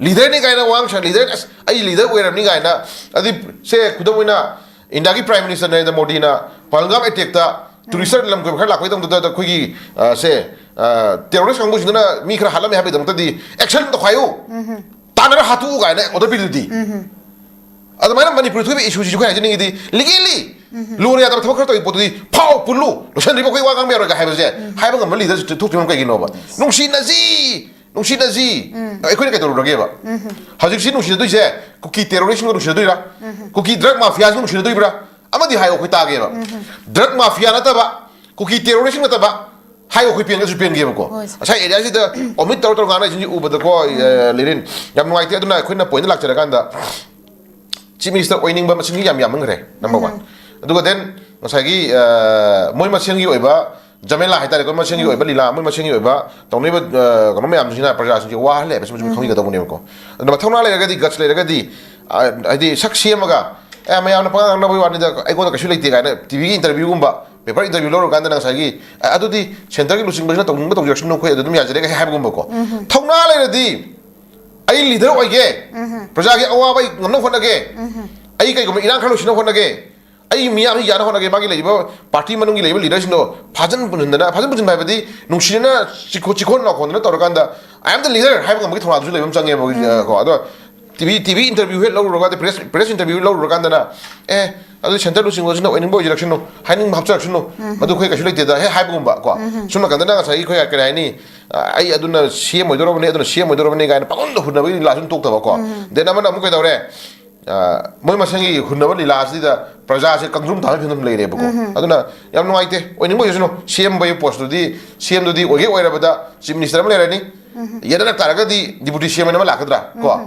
ꯂꯤꯗꯔꯅꯤ ꯀꯥꯏꯅ ꯋꯥ ꯉꯥꯡꯁ-, ꯂꯤꯗꯔ, ꯑꯁ, ꯑꯩ ꯂꯤꯗꯔ ꯑꯣꯏꯔꯕꯅꯤ ꯀꯥꯏꯅ, ꯑꯗꯨꯗꯤ ꯁꯦ, ꯈꯨꯗꯝ ꯑꯣꯏꯅ, ꯏꯟꯗꯤꯌꯥꯒꯤ ꯄ꯭ꯔꯥꯏꯝ ꯃꯤꯅꯤꯁꯇꯔ ꯅꯔꯦꯟꯗ꯭ꯔ ꯃꯣꯗꯤꯅ ꯄꯍꯜꯒꯥꯝ ꯑꯦꯇꯦꯛꯇ ꯇꯨꯔꯤꯁꯇꯔ ꯂꯝ ꯀꯣꯏꯕ ꯈꯔ ꯂꯥꯛꯄꯒꯤ ꯇꯧꯕꯗꯨꯗ ꯑꯩꯈꯣꯏꯒꯤ, ꯑ, ꯁꯦ, ꯑ, ꯇꯦꯔꯣꯔꯤꯁ ꯀꯥꯡꯕꯨꯁꯤꯡꯗꯨꯅ ꯃꯤ ꯈꯔ ꯍꯥꯠꯂꯝꯃꯦ ꯍꯥꯏꯕꯒꯤꯗꯃꯛꯇꯗꯤ ꯑꯦꯛꯁꯟ ꯇꯧꯈꯥꯏꯌꯨ, ꯇꯥꯟꯅꯔ ꯍꯥꯠꯇꯣꯛꯎ ꯀꯥꯏꯅ ꯑꯣꯔꯗꯔ ꯄꯤꯗꯨꯗꯤ꯫ ꯑꯗꯨꯃꯥꯏꯅ ꯃꯅꯤꯄꯨꯔꯗ ꯊꯣꯛꯏꯕ ꯏꯁꯨꯁꯤꯁꯨ ꯑꯩꯈꯣꯏ ꯍꯥꯏꯖꯅꯤꯡꯉꯤꯗꯤ, ꯂꯤꯒꯦꯜꯂꯤ ꯂꯣꯅ ꯌꯥꯗꯕ ꯊꯕꯛ ꯈꯔ ꯇꯧꯔꯤ ꯄꯣꯠꯇꯨꯗꯤ ꯐꯥꯎ ꯄꯨꯜꯂꯨ, ꯂꯣꯏꯁꯟꯗ꯭ꯔꯤꯕ ꯑꯩꯈꯣꯏ ꯋꯥ ꯉꯥꯡꯕ ꯌꯥꯔꯣꯏꯒ ꯍꯥꯏꯕꯁꯦ ꯍꯥꯏꯕ ꯉꯝꯕ ꯂꯤꯗꯔꯁꯤꯞ ꯊꯣꯛꯇ꯭ꯔꯤꯕ ꯀꯩꯒꯤꯅꯣꯕ? ꯅꯨꯡꯁꯤꯅꯁꯤ, ꯅꯨꯡꯁꯤꯅꯁꯤ꯫ ꯑꯩꯈꯣꯏꯅ ꯀꯩꯗꯧꯔꯨꯔꯒꯦꯕ? ꯍꯧꯖꯤꯛꯁꯤ ꯅꯨꯡꯁꯤꯅꯗꯣꯏꯁꯦ ꯀꯨꯀꯤ ꯇꯦꯔꯣꯔꯤꯁꯝꯒ ꯅꯨꯡꯁꯤꯅꯗꯣꯏꯔꯥ? ꯀꯨꯀꯤ ꯗ꯭ꯔꯒ ꯃꯥꯐꯤꯌꯥꯁꯤꯒ ꯅꯨꯡꯁꯤꯅꯗꯣꯏꯕ꯭ꯔꯥ? ꯑꯃꯗꯤ ꯍꯥꯏꯌꯣ, ꯑꯩꯈꯣꯏ ꯇꯥꯒꯦꯕ꯫ ꯗ꯭ꯔꯒ ꯃꯥꯐꯤꯌꯥ ꯅꯠꯇꯕ, ꯀꯨꯀꯤ ꯇꯦꯔꯣꯔꯤꯁꯝ ꯅꯠꯇꯕ, ꯍꯥꯏꯌꯣ, ꯑꯩꯈꯣꯏ ꯄꯦꯟꯒꯁꯨ ꯄꯦꯟꯒꯦꯕꯀꯣ꯫ ꯍꯣꯏ, ꯁꯥꯔ꯫ ꯉꯁꯥꯏ ꯑꯦꯔꯤꯌꯥꯁꯤꯗ ꯑꯣꯃꯤꯠ ꯇꯧꯔ ꯇꯧꯔ ꯉꯥꯡꯅꯔꯤꯁꯤꯡꯁꯤ ꯎꯕꯗꯀꯣ, ꯑ, ꯂꯤꯔꯤꯟ, ꯌꯥꯝ ꯅꯨꯡꯉꯥꯏꯇꯦ꯫ ꯑꯗꯨꯅ ꯑꯩꯈꯣꯏꯅ ꯄꯣꯏꯟꯗ ꯂꯥꯛꯆꯔꯀꯥꯟꯗ, ꯆꯤꯐ ꯃꯤꯅꯤꯁꯇꯔ ꯑꯣꯏꯅꯤꯡꯕ ꯃꯁꯤꯡꯁꯤ ꯌꯥꯝ ꯌꯥꯝꯃꯟꯈ꯭ꯔꯦ, ꯅꯝꯕꯔ ꯋꯥꯟ꯫ ꯑꯗꯨꯒ ꯗꯦꯟ ꯉꯁꯥꯏꯒꯤ, ꯑ, ꯃꯣꯏ ꯃꯁꯦꯟꯒꯤ ꯑꯣꯏꯕ ꯖꯃꯦꯂꯥ ꯍꯥꯏꯇꯥꯔꯦꯀꯣ, ꯃꯁꯦꯟꯒꯤ ꯑꯣꯏꯕ ꯂꯤꯂꯥ, ꯃꯣꯏ ꯃꯁꯦꯟꯒꯤ ꯑꯣꯏꯕ ꯇꯧꯅꯔꯤꯕ, ꯑ, ꯀꯩꯅꯣ ꯃꯌꯥꯝꯁꯤꯅ ꯄ꯭ꯔꯖꯥꯁꯤꯡꯁꯦ ꯋꯥꯍꯜꯂꯦ ꯍꯥꯏꯕꯁꯤꯃꯁꯨ ꯈꯪꯕꯤꯒꯗꯧꯕꯅꯦꯕꯀꯣ꯫ ꯑꯗꯨꯅ ꯃꯊꯧꯅꯥ ꯂꯩꯔꯒꯗꯤ, ꯒꯠꯁ ꯂꯩꯔꯒꯗꯤ, ꯑ, ꯍꯥꯏꯗꯤ ꯁꯛ ꯁꯦꯝꯃꯒ, ꯑꯦ, ꯃꯌꯥꯝꯅ ꯄꯉꯥꯡ ꯉꯥꯡꯅꯕꯒꯤ ꯋꯥꯅꯤꯗ, ꯑꯩꯉꯣꯟꯗ ꯀꯩꯁꯨ ꯂꯩꯇꯦ ꯀꯥꯏꯅ ꯇꯤꯚꯤꯒꯤ ꯏꯟꯇꯔꯚꯤꯌꯨꯒꯨꯝꯕ, ꯄꯦꯄꯔ ꯏꯟꯇꯔꯚꯤꯌꯨ ꯂꯧꯔꯀꯥꯟꯗ ꯉꯁꯥꯏꯒꯤ, ꯑ, ꯑꯗꯨꯗꯤ ꯁꯦꯟꯇꯔꯒꯤ ꯂꯨꯆꯤꯡꯕꯁꯤꯅ ꯇꯧꯅꯤꯡꯕ ꯇꯧꯖꯔꯛꯁꯅꯨ, ꯑꯩꯈꯣꯏ ꯑꯗꯨ ꯑꯗꯨꯝ ꯌꯥꯖꯔꯦꯒ ꯍꯥꯏꯕꯒꯨꯝꯕꯀꯣ꯫ ꯊꯧꯅꯥ ꯂꯩꯔꯗꯤ, ꯑꯩ ꯂꯤꯗꯔ ꯑꯣꯏꯒꯦ, ꯄ꯭ꯔꯖꯥꯒꯤ ꯑꯋꯥꯕ ꯑꯩ ꯉꯝꯅꯕ ꯍꯣꯠꯅꯒꯦ, ꯑꯩ ꯀꯩꯒꯨꯝꯕ ꯏꯔꯥꯡ ꯈꯔ ꯂꯣꯏꯁꯤꯟꯅꯕ ꯍꯣꯠꯅꯒꯦ, ꯑꯩ ꯃꯤꯌꯥꯝ ꯑꯁꯤ ꯌꯥꯅꯕ ꯍꯣꯠꯅꯒꯦ, ꯃꯥꯒꯤ ꯂꯩꯔꯤꯕ ꯄꯥꯔꯇꯤ ꯃꯅꯨꯡꯒꯤ ꯂꯩꯔꯤꯕ ꯂꯤꯗꯔꯁꯤꯡꯗꯣ ꯐꯥꯖꯤꯟ ꯄꯨꯟꯁꯤꯟꯗꯅ, ꯐꯥꯖꯤꯟ ꯄꯨꯟꯁꯤꯟꯕ ꯍꯥꯏꯕꯗꯤ ꯅꯨꯡꯁꯤꯅꯅ ꯆꯤꯈꯣ-, ꯆꯤꯈꯣꯟ ꯂꯥꯎꯈꯣꯟꯗꯅ ꯇꯧꯔꯀꯥꯟꯗ "I am the leader" ꯍꯥꯏꯕ ꯉꯝꯕꯒꯤ ꯊꯧꯅꯥꯗꯨꯁꯨ ꯂꯩꯕ ꯑꯃ ꯆꯪꯉꯦꯕ, ꯎꯝ꯫ ꯑ, ꯀꯣ꯫ ꯑꯗꯣ ꯇꯤꯚꯤ, ꯇꯤꯚꯤ ꯏꯟꯇꯔꯚꯤꯌꯨ ꯍꯦꯛ ꯂꯧꯔꯨꯔꯒ, ꯄ꯭ꯔꯦꯁ, ꯄ꯭ꯔꯦꯁ ꯏꯟꯇꯔꯚꯤꯌꯨ ꯂꯧꯔꯨꯔꯀꯥꯟꯗꯅ, "ꯑꯦ, ꯑꯗꯨꯗꯤ ꯁꯦꯟꯇꯔ ꯂꯨꯆꯤꯡꯕꯁꯤꯅ ꯑꯣꯏꯅꯤꯡꯕ ꯑꯣꯏꯖꯔꯛꯁꯅꯨ, ꯍꯥꯏꯅꯤꯡꯕ ꯍꯥꯞꯆꯔꯛꯁꯅꯨ, ꯎꯝ꯫ ꯃꯗꯨ ꯑꯩꯈꯣꯏ ꯀꯩꯁꯨ ꯂꯩꯇꯦꯗ" ꯍꯦꯛ ꯍꯥꯏꯕꯒꯨꯝꯕ, ꯀꯣ꯫ ꯎꯝ꯫ ꯁꯨꯝ ꯅꯥꯀꯟꯗꯅ ꯉꯁꯥꯏꯒꯤ ꯑꯩꯈꯣꯏ, ꯀꯔꯤ ꯍꯥꯏꯅꯤ, ꯑ, "ꯑꯩ ꯑꯗꯨꯅ ꯁꯤ ꯑꯦꯝ ꯑꯣꯏꯗꯣꯔꯕꯅꯤ, ꯑꯗꯨꯅ ꯁꯤ ꯑꯦꯝ ꯑꯣꯏꯗꯣꯔꯕꯅꯤ" ꯀꯥꯏꯅ ꯄꯪꯍꯨꯟꯗ ꯍꯨꯟꯅꯕꯒꯤ ꯂꯤꯂꯥꯁꯨ ꯑꯗꯨꯝ ꯇꯣꯛꯇꯕ, ꯀꯣ꯫ ꯎꯝ꯫ ꯗꯦꯟ ꯑꯃꯅ ꯑꯃꯨꯛ ꯀꯩꯗꯧꯔꯦ? ꯑ, ꯃꯣꯏ ꯃꯁꯦꯟꯒꯤ ꯍꯨꯟꯅꯕ ꯂꯤꯂꯥꯁꯤꯗ ꯄ꯭ꯔꯖꯥꯁꯦ ꯀꯪꯗ꯭ꯔꯨꯝ ꯊꯥꯕꯒꯤ ꯐꯤꯕꯝ ꯂꯩꯔꯦꯕꯀꯣ꯫ ꯑꯗꯨꯅ ꯌꯥꯝ ꯅꯨꯡꯉꯥꯏꯇꯦ, ꯑꯣꯏꯅꯤꯡꯕ ꯑꯣꯏꯖꯁꯅꯨ꯫ ꯁꯤ ꯑꯦꯝ ꯑꯣꯏꯕ ꯄꯣꯁꯇꯨꯗꯤ, ꯁꯤ ꯑꯦꯝꯗꯨꯗꯤ ꯑꯣꯏꯒꯦ ꯑꯣꯏꯔꯕꯗ ꯆꯤꯐ ꯃꯤꯅꯤꯁꯇꯔ ꯑꯃ ꯂꯩꯔꯅꯤ, ꯌꯦꯠꯅꯔꯛ ꯇꯥꯔꯒꯗꯤ ꯗꯤꯄꯨꯇꯤ ꯁꯤ ꯑꯦꯝ ꯑꯃ ꯂꯥꯛꯀꯗ꯭ꯔꯥ ꯀꯣ?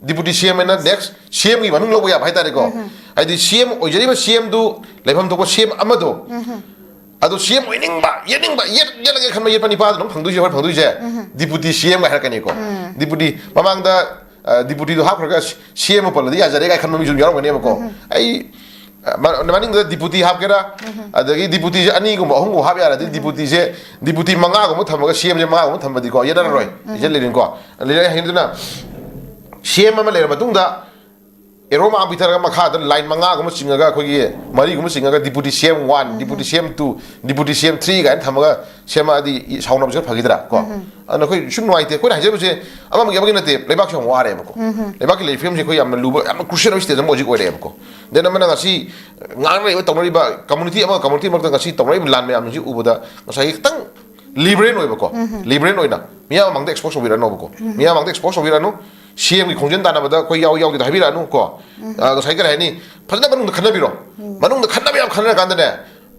ꯗꯤꯄꯨꯇꯤ ꯁꯤ ꯑꯦꯝ ꯑꯦꯅ ꯅꯦꯛꯁ ꯁꯤ ꯑꯦꯝꯒꯤ ꯃꯃꯤꯡ ꯂꯧꯕ ꯌꯥꯕ ꯍꯥꯏꯇꯥꯔꯦꯀꯣ꯫ ꯍꯥꯏꯗꯤ ꯁꯤ ꯑꯦꯝ ꯑꯣꯏꯖꯔꯤꯕ ꯁꯤ ꯑꯦꯝꯗꯨ, ꯂꯩꯐꯝ ꯊꯣꯛꯄ ꯁꯤ ꯑꯦꯝ ꯑꯃꯗꯣ, ꯑꯗꯣ ꯁꯤ ꯑꯦꯝ ꯑꯣꯏꯅꯤꯡꯕ, ꯌꯦꯠꯅꯤꯡꯕ, ꯌꯦꯠ-, ꯌꯦꯠꯂꯒꯦ ꯈꯟꯕ ꯌꯦꯠꯄ ꯅꯤꯄꯥꯗꯣ ꯑꯗꯨꯝ ꯐꯪꯗꯣꯏꯁꯦ, ꯍꯣꯏ, ꯐꯪꯗꯣꯏꯁꯦ꯫ ꯗꯤꯄꯨꯇꯤ ꯁꯤ ꯑꯦꯝꯒ ꯍꯥꯏꯔꯛꯀꯅꯤꯀꯣ꯫ ꯗꯤꯄꯨꯇꯤ ꯃꯃꯥꯡꯗ, ꯑ, ꯗꯤꯄꯨꯇꯤꯗꯣ ꯍꯥꯞꯈ꯭ꯔꯒ ꯁꯤ ꯑꯦꯝ ꯄꯜꯂꯗꯤ ꯌꯥꯖꯔꯦ ꯀꯥꯏ ꯈꯟꯕ ꯃꯤꯁꯨ ꯑꯗꯨꯝ ꯌꯥꯎꯔꯝꯒꯅꯦꯕꯀꯣ꯫ ꯑꯩ, ꯑ, ꯃ-, ꯃꯅꯤꯡꯗꯨꯗ ꯗꯤꯄꯨꯇꯤ ꯍꯥꯞꯀꯦꯔꯥ, ꯑꯗꯒꯤ ꯗꯤꯄꯨꯇꯤꯁꯦ ꯑꯅꯤꯒꯨꯝꯕ, ꯑꯍꯨꯝꯒꯨꯝꯕ ꯍꯥꯞ ꯌꯥꯔꯗꯤ, ꯗꯤꯄꯨꯇꯤꯁꯦ, ꯗꯤꯄꯨꯇꯤ ꯃꯉꯥꯒꯨꯝꯕ ꯊꯝꯃꯒ ꯁꯤ ꯑꯦꯝꯁꯦ ꯃꯉꯥꯒꯨꯝꯕ ꯊꯝꯃꯗꯤꯀꯣ, ꯌꯦꯠꯅꯔꯔꯣꯏ꯫ ꯏꯆꯟ ꯂꯩꯔꯤꯅꯀꯣ꯫ ꯂꯩꯔꯦ ꯍꯥꯏꯗꯨꯅ ꯁꯤ ꯑꯦꯝ ꯑꯃ ꯂꯩꯔ ꯃꯇꯨꯡꯗ ꯑꯦꯔꯣ ꯃꯥ ꯄꯤꯊꯔꯒ ꯃꯈꯥꯗ ꯂꯥꯏꯟ ꯃꯉꯥꯒꯨꯝꯕ ꯆꯤꯡꯉꯒ, ꯑꯩꯈꯣꯏꯒꯤ ꯃꯔꯤꯒꯨꯝꯕ ꯆꯤꯡꯉꯒ, ꯗꯤꯄꯨꯇꯤ ꯁꯤ ꯑꯦꯝ ꯋꯥꯟ, ꯗꯤꯄꯨꯇꯤ ꯁꯤ ꯑꯦꯝ ꯇꯨ, ꯗꯤꯄꯨꯇꯤ ꯁꯤ ꯑꯦꯝ ꯊ꯭ꯔꯤ ꯀꯥꯏꯅ ꯊꯝꯃꯒ ꯁꯦꯝꯃꯛꯑꯗꯤ ꯁꯥꯎꯅꯕꯁꯨ ꯐꯈꯤꯗ꯭ꯔꯥ ꯀꯣ? ꯑꯗꯨꯅ ꯑꯩꯈꯣꯏ ꯁꯨꯝ ꯅꯨꯡꯉꯥꯏꯇꯦ꯫ ꯑꯩꯈꯣꯏꯅ ꯍꯥꯏꯖꯕꯁꯦ ꯑꯃꯒꯤ ꯑꯃꯒꯤ ꯅꯠꯇꯦ, ꯂꯩꯕꯥꯛꯁꯦ ꯌꯥꯝ ꯋꯥꯔꯦꯕꯀꯣ꯫ ꯂꯩꯕꯥꯛꯀꯤ ꯂꯩꯔꯤꯕ ꯐꯤꯕꯝꯁꯦ ꯑꯩꯈꯣꯏ ꯌꯥꯝꯅ ꯂꯨꯕ, ꯌꯥꯝꯅ ꯀ꯭ꯔꯨꯁꯤꯌꯦꯜ ꯑꯣꯏꯕ ꯁ꯭ꯇꯦꯖ ꯑꯃ ꯍꯧꯖꯤꯛ ꯑꯣꯏꯔꯛꯑꯦꯕꯀꯣ꯫ ꯗꯦꯟ ꯑꯃꯅ ꯉꯁꯤ ꯉꯥꯡꯅꯔꯤꯕ, ꯇꯧꯅꯔꯤꯕ, ꯀꯝꯃꯨꯅꯤꯇꯤ ꯑꯃꯒ ꯀꯝꯃꯨꯅꯤꯇꯤ ꯃꯔꯛꯇ ꯉꯁꯤ ꯇꯧꯅꯔꯤꯕ ꯂꯥꯟ ꯃꯌꯥꯝꯁꯤ ꯎꯕꯗ ꯉꯁꯥꯏꯒꯤ ꯈꯤꯇꯪ ꯂꯤꯕꯔꯦꯜ ꯑꯣꯏꯕꯀꯣ, ꯂꯤꯕꯔꯦꯜ ꯑꯣꯏꯅ ꯃꯤꯌꯥꯝ ꯃꯃꯥꯡꯗ ꯑꯦꯛꯁꯄꯣꯖ ꯇꯧꯕꯤꯔꯛꯑꯅꯣꯕꯀꯣ꯫ ꯃꯤꯌꯥꯝ ꯃꯃꯥꯡꯗ ꯑꯦꯛꯁꯄꯣꯖ ꯇꯧꯕꯤꯔꯛꯑꯅꯨ꯫ ꯁꯤ ꯑꯦꯝꯒꯤ ꯈꯣꯡꯖꯦꯜ ꯇꯥꯟꯅꯕꯗ ꯑꯩꯈꯣꯏ ꯌꯥꯎꯏ ꯌꯥꯎꯗꯦꯗ ꯍꯥꯏꯕꯤꯔꯛꯑꯅꯨ ꯀꯣ꯫ ꯑ, ꯉꯁꯥꯏ ꯀꯔꯤ ꯍꯥꯏꯅꯤ? ꯐꯖꯅ ꯃꯅꯨꯡꯗ ꯈꯟꯅꯕꯤꯔꯣ꯫ ꯃꯅꯨꯡꯗ ꯈꯟꯅꯕ ꯌꯥꯝ ꯈꯟꯅꯔꯀꯥꯟꯗꯅꯦ,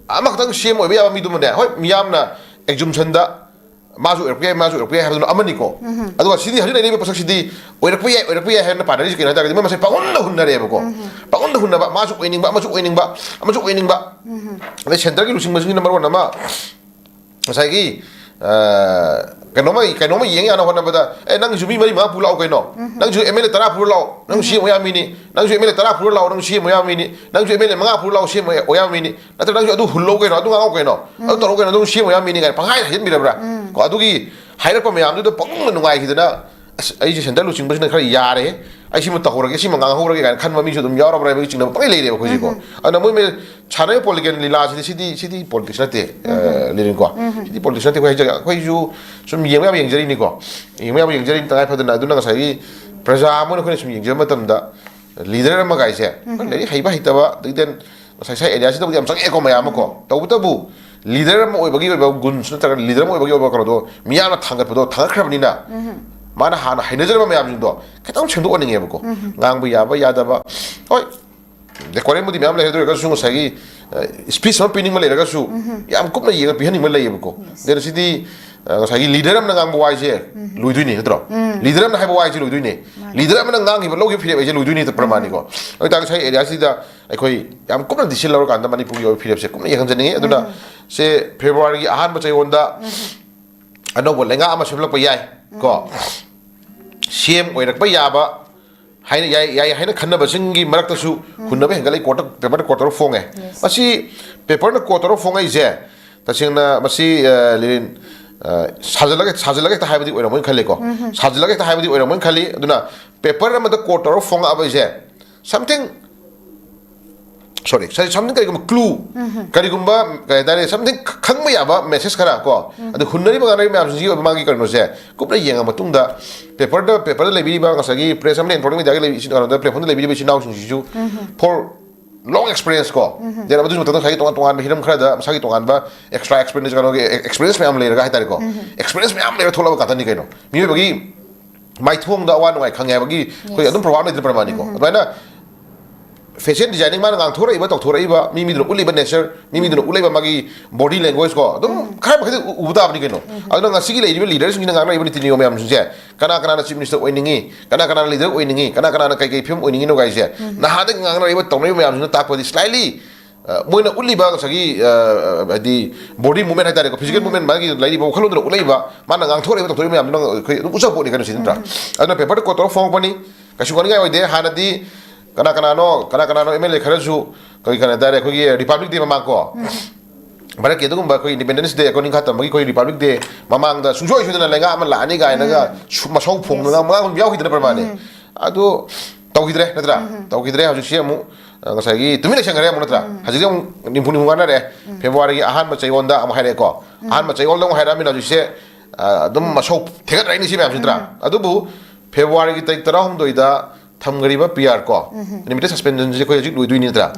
ꯑꯃꯈꯛꯇꯪ ꯁꯤ ꯑꯦꯝ ꯑꯣꯏꯕ ꯌꯥꯕ ꯃꯤꯗꯨꯃꯅꯦ, ꯍꯣꯏ, ꯃꯤꯌꯥꯝꯅ ꯑꯦꯛꯖꯨꯝꯁꯟꯗ ꯃꯥꯁꯨ ꯑꯣꯏꯔꯛꯄ ꯌꯥꯏ, ꯃꯥꯁꯨ ꯑꯣꯏꯔꯛꯄ ꯌꯥꯏ ꯍꯥꯏꯕꯗꯨꯅ ꯑꯃꯅꯤꯀꯣ꯫ ꯑꯗꯨꯒ ꯁꯤꯗꯤ ꯍꯧꯖꯤꯛ ꯂꯩꯔꯤꯕ ꯄꯣꯠꯁꯛꯁꯤꯗꯤ ꯑꯣꯏꯔꯛꯄ ꯌꯥꯏ, ꯑꯣꯏꯔꯛꯄ ꯌꯥꯏ ꯍꯥꯏꯅ ꯄꯥꯅꯔꯤꯁꯤ ꯀꯩꯅꯣ ꯍꯥꯏ ꯇꯥꯔꯒꯗꯤ, ꯃꯣꯏ ꯃꯁꯦꯟ ꯄꯪꯍꯨꯟꯗ ꯍꯨꯟꯅꯔꯦꯕꯀꯣ꯫ ꯄꯪꯍꯨꯟꯗ ꯍꯨꯟꯅꯕ, ꯃꯥꯁꯨ ꯑꯣꯏꯅꯤꯡꯕ, ꯑꯃꯁꯨ ꯑꯣꯏꯅꯤꯡꯕ, ꯑꯃꯁꯨ ꯑꯣꯏꯅꯤꯡꯕ꯫ ꯑꯗꯩ ꯁꯦꯟꯇꯔꯒꯤ ꯂꯨꯆꯤꯡꯕꯁꯤꯡꯁꯤꯅ ꯃꯔꯣꯟ ꯑꯃ ꯉꯁꯥꯏꯒꯤ, ꯑ, ꯀꯩꯅꯣꯝꯃ, ꯀꯩꯅꯣꯝꯃ ꯌꯦꯡ ꯌꯥꯅ ꯍꯣꯠꯅꯕꯗ, "ꯑꯦ, ꯅꯪꯒꯤꯁꯨ ꯃꯤ ꯃꯔꯤ ꯃꯉꯥ ꯄꯨ ꯂꯥꯛꯑꯣ ꯀꯩꯅꯣ? ꯅꯪꯁꯨ ꯑꯦꯝ ꯑꯦꯜ ꯑꯦ ꯇꯔꯥ ꯄꯨꯔ ꯂꯥꯛꯑꯣ, ꯅꯪ ꯁꯤ ꯑꯦꯝ ꯑꯣꯏ ꯌꯥꯕ ꯃꯤꯅꯤ꯫ ꯅꯪꯁꯨ ꯑꯦꯝ ꯑꯦꯜ ꯑꯦ ꯃꯉꯥ ꯄꯨꯔ ꯂꯥꯛꯑꯣ, ꯅꯪ ꯁꯤ ꯑꯦꯝ ꯑꯣꯏ ꯌꯥꯕ ꯃꯤꯅꯤ꯫ ꯅꯪꯁꯨ ꯑꯦꯝ ꯑꯦꯜ ꯑꯦ ꯇꯔꯥ ꯄꯨꯔ ꯂꯥꯛꯑꯣ, ꯁꯤ ꯑꯦꯝ ꯑꯣꯏ ꯌꯥꯕ ꯃꯤꯅꯤ꯫ ꯅꯠꯇ꯭ꯔꯒ ꯅꯪꯁꯨ ꯑꯗꯨ ꯍꯨꯜꯂꯧ ꯀꯩꯅꯣ, ꯑꯗꯨ ꯉꯥꯡꯉꯧ ꯀꯩꯅꯣ, ꯑꯗꯨ ꯇꯧꯔꯧ ꯀꯩꯅꯣ, ꯅꯪ ꯁꯤ ꯑꯦꯝ ꯑꯣꯏ ꯌꯥꯕ ꯃꯤꯅꯤ" ꯀꯥꯏꯅ ꯄꯪꯍꯥꯏ ꯍꯥꯏꯖꯤꯟꯕꯤꯔꯕ꯭ꯔꯥ? ꯀꯣ, ꯑꯗꯨꯒꯤ ꯍꯥꯏꯔꯛꯄ ꯃꯌꯥꯝꯗꯨꯗ ꯄꯪꯅꯨꯡꯗ ꯅꯨꯡꯉꯥꯏꯈꯤꯗꯅ, "ꯑꯁ, ꯑꯩꯁꯦ ꯁꯦꯟꯇꯔ ꯂꯨꯆꯤꯡꯕꯁꯤꯅ ꯈꯔ ꯌꯥꯔꯦ, ꯑꯩ ꯁꯤꯃ ꯇꯧꯍꯧꯔꯒꯦ, ꯁꯤꯃ ꯉꯥꯡꯍꯧꯔꯒꯦ" ꯀꯥꯏꯅ ꯈꯟꯕ ꯃꯤꯁꯨ ꯑꯗꯨꯝ ꯌꯥꯎꯔꯕ꯭ꯔꯥ ꯍꯥꯏꯕꯒꯤ ꯆꯤꯡꯅꯕ ꯄꯪꯂꯩ ꯂꯩꯔꯦꯕ ꯑꯩꯈꯣꯏꯁꯦꯀꯣ꯫ ꯑꯗꯨꯅ ꯃꯣꯏ ꯃꯦ-, ꯁꯥꯟꯅꯔꯤꯕ ꯄꯣꯂꯤꯇꯤꯀꯦꯜ ꯂꯤꯂꯥꯁꯤꯗꯤ, ꯁꯤꯗꯤ, ꯁꯤꯗꯤ ꯄꯣꯂꯤꯇꯤꯛꯁ ꯅꯠꯇꯦ, ꯑ, ꯂꯤꯔꯤꯡꯀꯣ꯫ ꯁꯤꯗꯤ ꯄꯣꯂꯤꯇꯤꯛꯁ ꯅꯠꯇꯦ, ꯑꯩꯈꯣꯏ ꯍꯥꯏꯖꯒꯦ, ꯑꯩꯈꯣꯏꯁꯨ ꯁꯨꯝ ꯌꯦꯡꯕ ꯌꯥꯕ ꯌꯦꯡꯖꯔꯤꯅꯤꯀꯣ꯫ ꯌꯦꯡꯕ ꯌꯥꯕ ꯌꯦꯡꯖꯔꯤꯅꯤ ꯇꯉꯥꯏ ꯐꯗꯅ꯫ ꯑꯗꯨꯅ ꯉꯁꯥꯏꯒꯤ ꯄ꯭ꯔꯖꯥ ꯑꯃ ꯑꯣꯏꯅ ꯑꯩꯈꯣꯏꯅ ꯁꯨꯝ ꯌꯦꯡꯖꯕ ꯃꯇꯝꯗ, ꯂꯤꯗꯔ ꯑꯃ ꯀꯥꯏꯁꯦ, ꯍꯣꯏ, ꯂꯥꯏꯔꯤꯛ ꯍꯩꯕ ꯍꯩꯇꯕ, ꯑꯗꯒꯤ then ꯉꯁꯥꯏ ꯁꯥꯏ ꯑꯦꯔꯤꯌꯥꯁꯤꯗꯕꯨꯗꯤ ꯌꯥꯝ ꯆꯪꯉꯛꯑꯦꯀꯣ ꯃꯌꯥꯝ ꯑꯃꯀꯣ꯫ ꯇꯧꯕꯇꯕꯨ ꯂꯤꯗꯔ ꯑꯃ ꯑꯣꯏꯕꯒꯤ ꯑꯣꯏꯕ ꯒꯨꯟꯁꯨ ꯅꯠꯇ꯭ꯔꯒ ꯂꯤꯗꯔ ꯑꯃ ꯑꯣꯏꯕꯒꯤ ꯑꯣꯏꯕ ꯀꯩꯅꯣꯗꯣ ꯃꯤꯌꯥꯝꯅ ꯊꯥꯡꯒꯠꯄꯗꯣ ꯊꯥꯡꯒꯠꯈ꯭ꯔꯕꯅꯤꯅ, ꯃꯥꯅ ꯍꯥꯟꯅ ꯍꯩꯅꯖꯔꯝꯕ ꯃꯌꯥꯝꯁꯤꯡꯗꯣ ꯈꯤꯇꯪ ꯁꯦꯝꯗꯣꯛꯍꯟꯅꯤꯡꯉꯦꯕꯀꯣ꯫ ꯉꯥꯡꯕ ꯌꯥꯕ ꯌꯥꯗꯕ, ꯍꯣꯏ, ꯗꯦꯀꯣꯔꯦꯝꯕꯨꯗꯤ ꯃꯌꯥꯝ ꯂꯩ, ꯑꯗꯨ ꯑꯣꯏꯔꯒꯁꯨ ꯉꯁꯥꯏꯒꯤ ꯁ꯭ꯄꯤꯆ ꯑꯃ ꯄꯤꯅꯤꯡꯕ ꯂꯩꯔꯒꯁꯨ ꯌꯥꯝ ꯀꯨꯞꯅ ꯌꯦꯡꯉ ꯄꯤꯍꯟꯅꯤꯡꯕ ꯂꯩꯌꯦꯕꯀꯣ꯫ ꯑꯗꯨꯅ ꯁꯤꯗꯤ ꯑ, ꯉꯁꯥꯏꯒꯤ ꯂꯤꯗꯔ ꯑꯃꯅ ꯉꯥꯡꯕ ꯋꯥꯍꯩꯁꯦ ꯂꯣꯏꯗꯣꯏꯅꯤ ꯅꯠꯇ꯭ꯔꯣ? ꯂꯤꯗꯔ ꯑꯃꯅ ꯍꯥꯏꯕ ꯋꯥꯍꯩꯁꯦ ꯂꯣꯏꯗꯣꯏꯅꯦ꯫ ꯂꯤꯗꯔ ꯑꯃꯅ ꯉꯥꯡꯈꯤꯕ, ꯂꯧꯈꯤꯕ ꯐꯤꯔꯦꯞ ꯍꯥꯏꯁꯦ ꯂꯣꯏꯗꯣꯏꯅꯤ, ꯄ꯭ꯔꯃꯥꯅꯤꯀꯣ꯫ ꯑꯗꯨ ꯑꯣꯏꯇꯥꯔꯒꯗꯤ ꯉꯁꯥꯏ ꯑꯦꯔꯤꯌꯥꯁꯤꯗ ꯑꯩꯈꯣꯏ ꯌꯥꯝ ꯀꯨꯞꯅ ꯗꯤꯁꯤꯖꯟ ꯂꯧꯔꯀꯥꯟꯗ ꯃꯅꯤꯄꯨꯔꯒꯤ ꯑꯣꯏꯕ ꯐꯤꯔꯦꯞꯁꯦ ꯀꯨꯞꯅ ꯌꯦꯡꯍꯟꯖꯅꯤꯡꯉꯤ꯫ ꯑꯗꯨꯅ ꯁꯦ ꯐꯦꯕ꯭ꯔꯨꯋꯥꯔꯤꯒꯤ ꯑꯍꯥꯟꯕ ꯆꯌꯣꯜꯗ ꯑꯅꯧꯕ ꯂꯩꯉꯥꯛ ꯑꯃ ꯁꯦꯝꯂꯛꯄ ꯌꯥꯏ ꯀꯣ꯫ ꯁꯤ ꯑꯦꯝ ꯑꯣꯏꯔꯛꯄ ꯌꯥꯕ ꯍꯥꯏꯅ, ꯌꯥꯏ, ꯌꯥꯏ ꯍꯥꯏꯅ ꯈꯟꯅꯕꯁꯤꯡꯒꯤ ꯃꯔꯛꯇꯁꯨ ꯍꯨꯟꯅꯕ ꯍꯦꯟꯒꯠꯂꯛꯏ, ꯀꯣꯔꯠꯇ, ꯄꯦꯄꯔꯗ ꯀꯣꯔꯠ ꯇꯧꯔ ꯐꯣꯡꯉꯦ꯫ ꯃꯁꯤ ꯄꯦꯄꯔꯅ ꯀꯣꯔꯠ ꯇꯧꯔ ꯐꯣꯡꯉꯛꯏꯁꯦ, ꯇꯁꯦꯡꯅ ꯃꯁꯤ, ꯑ, ꯂꯤꯔꯤꯟ, ꯑ, ꯁꯥꯖꯜꯂꯒ, ꯁꯥꯖꯜꯂꯒ ꯍꯦꯛꯇ ꯍꯥꯏꯕꯗꯤ ꯑꯣꯏꯔꯝꯃꯣꯏꯅ ꯈꯜꯂꯤꯀꯣ꯫ ꯁꯥꯖꯜꯂꯒ ꯍꯦꯛꯇ ꯍꯥꯏꯕꯗꯤ ꯑꯣꯏꯔꯝꯃꯣꯏꯅ ꯈꯜꯂꯤ꯫ ꯑꯗꯨꯅ ꯄꯦꯄꯔ ꯑꯃꯗ ꯀꯣꯔꯠ ꯇꯧꯔ ꯐꯣꯡꯉꯛꯑꯕ ꯍꯥꯏꯁꯦ, something, sorry, something, ꯀꯔꯤꯒꯨꯝꯕ clue, ꯀꯔꯤꯒꯨꯝꯕ, ꯀꯩ ꯍꯥꯏꯇꯥꯔꯦ, something ꯈꯪꯕ ꯌꯥꯕ message ꯈꯔ ꯀꯣ, ꯑꯗꯨ ꯍꯨꯟꯅꯔꯤꯕ ꯉꯥꯡꯅꯔꯤꯕ ꯃꯌꯥꯝꯁꯤꯡꯁꯤꯒꯤ ꯑꯣꯏꯕ ꯃꯥꯒꯤ ꯀꯩꯅꯣꯁꯦ ꯀꯨꯞꯅ ꯌꯦꯡꯉ ꯃꯇꯨꯡꯗ ꯄꯦꯄꯔꯗ, ꯄꯦꯄꯔꯗ ꯂꯩꯕꯤꯔꯤꯕ ꯉꯁꯥꯏꯒꯤ press ꯑꯃꯗꯤ electronic mediaꯒꯤ ꯂꯩꯕꯤ-, ꯏꯆꯤꯟ ꯏꯅꯥꯎꯗ platformꯗ ꯂꯩꯕꯤꯔꯤꯕ ꯏꯆꯤꯟ ꯏꯅꯥꯎꯁꯤꯡꯁꯤꯁꯨ for long experience ꯀꯣ, then ꯑꯗꯨꯒꯤ ꯃꯊꯛꯇ ꯉꯁꯥꯏꯒꯤ ꯇꯣꯉꯥꯟ ꯇꯣꯉꯥꯟꯕ ꯍꯤꯔꯝ ꯈꯔꯗ ꯃꯁꯥꯒꯤ ꯇꯣꯉꯥꯟꯕ extra experience, ꯀꯩꯅꯣꯒꯤ experience ꯃꯌꯥꯝ ꯂꯩꯔꯒ ꯍꯥꯏꯇꯥꯔꯦꯀꯣ, experience ꯃꯌꯥꯝ ꯂꯩꯔ ꯊꯣꯛꯂꯛꯑꯕ ꯉꯥꯛꯇꯅꯤ ꯀꯩꯅꯣ꯫ ꯃꯤꯑꯣꯏꯕꯒꯤ ꯃꯥꯏꯊꯣꯡꯗ ꯑꯋꯥ ꯅꯨꯡꯉꯥꯏ ꯈꯪꯉꯦ ꯍꯥꯏꯕꯒꯤ ꯑꯩꯈꯣꯏ ꯑꯗꯨꯝ proverb ꯂꯩꯗꯅ, ꯄ꯭ꯔꯃꯥꯅꯤꯀꯣ꯫ ꯑꯗꯨꯃꯥꯏꯅ fashion designing ꯃꯥꯅ ꯉꯥꯡꯊꯣꯔꯛꯏꯕ, ꯇꯧꯊꯣꯔꯛꯏꯕ, ꯃꯤ ꯃꯤꯗꯨꯅ ꯎꯠꯂꯤꯕ nature, ꯃꯤ ꯃꯤꯗꯨꯅ ꯎꯠꯂꯤꯕ ꯃꯥꯒꯤ body language ꯀꯣ, ꯑꯗꯨꯝ ꯈꯔ ꯃꯈꯩꯗꯤ ꯎ-, ꯎꯕ ꯇꯥꯕꯅꯤ ꯀꯩꯅꯣ꯫ ꯑꯗꯨꯅ ꯉꯁꯤꯒꯤ ꯂꯩꯔꯤꯕ ꯂꯤꯗꯔꯁꯤꯡꯁꯤꯅ ꯉꯥꯡꯅꯔꯤꯕ ꯅꯤꯇꯤ ꯅꯤꯌꯣꯝ ꯃꯌꯥꯝꯁꯤꯡꯁꯦ ꯀꯅꯥ ꯀꯅꯥꯅ chief minister ꯑꯣꯏꯅꯤꯡꯉꯤ, ꯀꯅꯥ ꯀꯅꯥꯅ ꯂꯤꯗꯔ ꯑꯣꯏꯅꯤꯡꯉꯤ, ꯀꯅꯥ ꯀꯅꯥꯅ ꯀꯩ ꯀꯩ ꯐꯤꯕꯝ ꯑꯣꯏꯅꯤꯡꯉꯤꯅꯣ ꯀꯥꯏꯁꯦ ꯅꯍꯥꯟꯗꯒꯤ ꯉꯥꯡꯅꯔꯤꯕ, ꯇꯧꯅꯔꯤꯕ ꯃꯌꯥꯝꯁꯤꯅ ꯇꯥꯛꯄꯗꯤ slightly, ꯑ, ꯃꯣꯏꯅ ꯎꯠꯂꯤꯕ ꯉꯁꯥꯏꯒꯤ, ꯑ, ꯍꯥꯏꯗꯤ body movement ꯍꯥꯏꯇꯥꯔꯦꯀꯣ, physical movement, ꯃꯥꯒꯤ ꯂꯩꯔꯤꯕ ꯋꯥꯈꯜꯂꯣꯟꯗꯨꯅ ꯎꯠꯂꯛꯏꯕ, ꯃꯥꯅ ꯉꯥꯡꯊꯣꯔꯛꯏꯕ, ꯇꯧꯊꯣꯔꯛꯏꯕ ꯃꯌꯥꯝꯗꯨꯅ ꯑꯩꯈꯣꯏ ꯑꯗꯨꯝ ꯎꯠꯆꯕ ꯄꯣꯠꯅꯤ ꯀꯩꯅꯣ ꯁꯤ ꯅꯠꯇ꯭ꯔꯥ? ꯑꯗꯨꯅ ꯄꯦꯄꯔꯗ ꯀꯣꯠ ꯇꯧꯔꯒ ꯐꯣꯡꯉꯛꯄꯅꯤ, ꯀꯩꯁꯨ ꯋꯥꯅꯤꯡꯉꯥꯏ ꯑꯣꯏꯗꯦ꯫ ꯍꯥꯟꯅꯗꯤ ꯀꯅꯥ ꯀꯅꯥꯅꯣ, ꯀꯅꯥ ꯀꯅꯥꯅꯣ ꯑꯦꯝ ꯑꯦꯜ ꯑꯦ ꯈꯔꯁꯨ ꯀꯔꯤ ꯀꯩꯅꯣ ꯍꯥꯏꯇꯥꯔꯦ, ꯑꯩꯈꯣꯏꯒꯤ ꯔꯤꯄꯕ꯭ꯂꯤꯛ ꯗꯦ ꯃꯃꯥꯡ ꯀꯣ, ꯚꯥꯔꯠꯀꯤ ꯑꯗꯨꯒꯨꯝꯕ ꯑꯩꯈꯣꯏ ꯏꯟꯗꯤꯄꯦꯟꯗꯦꯟꯁ ꯗꯦ, ꯑꯩꯈꯣꯏ ꯅꯤꯡꯈꯥ ꯇꯝꯕꯒꯤ ꯑꯩꯈꯣꯏ ꯔꯤꯄꯕ꯭ꯂꯤꯛ ꯗꯦ ꯃꯃꯥꯡꯗ ꯁꯨꯡꯁꯣꯏ ꯁꯣꯏꯗꯅ ꯂꯩꯉꯥꯛ ꯑꯃ ꯂꯥꯛꯑꯅꯤ ꯀꯥꯏꯅꯒ ꯁꯨ-, ꯃꯁꯧ ꯐꯣꯡꯗꯅ ꯃꯉꯥ ꯍꯨꯝ ꯌꯥꯎꯈꯤꯗꯅ ꯄ꯭ꯔꯃꯥꯅꯤ꯫ ꯑꯗꯨ ꯇꯧꯈꯤꯗ꯭ꯔꯦ ꯅꯠꯇ꯭ꯔꯥ? ꯇꯧꯈꯤꯗ꯭ꯔꯦ꯫ ꯍꯧꯖꯤꯛꯁꯤ ꯑꯃꯨꯛ, ꯑ, ꯉꯁꯥꯏꯒꯤ ꯇꯨꯃꯤꯟ ꯂꯩꯁꯟꯈ꯭ꯔꯦ ꯑꯃꯨꯛ ꯅꯠꯇ꯭ꯔꯥ? ꯍꯧꯖꯤꯛꯁꯤ ꯑꯃꯨꯛ ꯅꯤꯝꯐꯨ ꯅꯤꯝꯐꯨ ꯉꯥꯡꯅꯔꯦ꯫ ꯐꯦꯕ꯭ꯔꯨꯋꯥꯔꯤꯒꯤ ꯑꯍꯥꯟꯕ ꯆꯌꯣꯜꯗ ꯑꯃꯨꯛ ꯍꯥꯏꯔꯛꯑꯦꯀꯣ꯫ ꯑꯍꯥꯟꯕ ꯆꯌꯣꯜꯗ ꯑꯃꯨꯛ ꯍꯥꯏꯔꯛꯑꯃꯤꯅ ꯍꯧꯖꯤꯛꯁꯦ, ꯑ, ꯑꯗꯨꯝ ꯃꯁꯧ ꯊꯦꯒꯠꯅꯔꯛꯏꯅꯤ ꯁꯤ ꯃꯌꯥꯝꯁꯤ ꯅꯠꯇ꯭ꯔꯥ? ꯑꯗꯨꯕꯨ ꯐꯦꯕ꯭ꯔꯨꯋꯥꯔꯤꯒꯤ ꯇꯥꯔꯤꯛ ꯇꯔꯥꯍꯨꯝꯗꯣꯏꯗ ꯊꯝꯈ꯭ꯔꯤꯕ ꯄꯤ ꯑꯥꯔ ꯀꯣ, ꯂꯤꯃꯤꯇꯦꯠ ꯁꯁꯄꯦꯟꯁꯟꯁꯦ ꯑꯩꯈꯣꯏ ꯍꯧꯖꯤꯛ ꯂꯣꯏꯗꯣꯏꯅꯤ ꯅꯠꯇ꯭ꯔꯥ?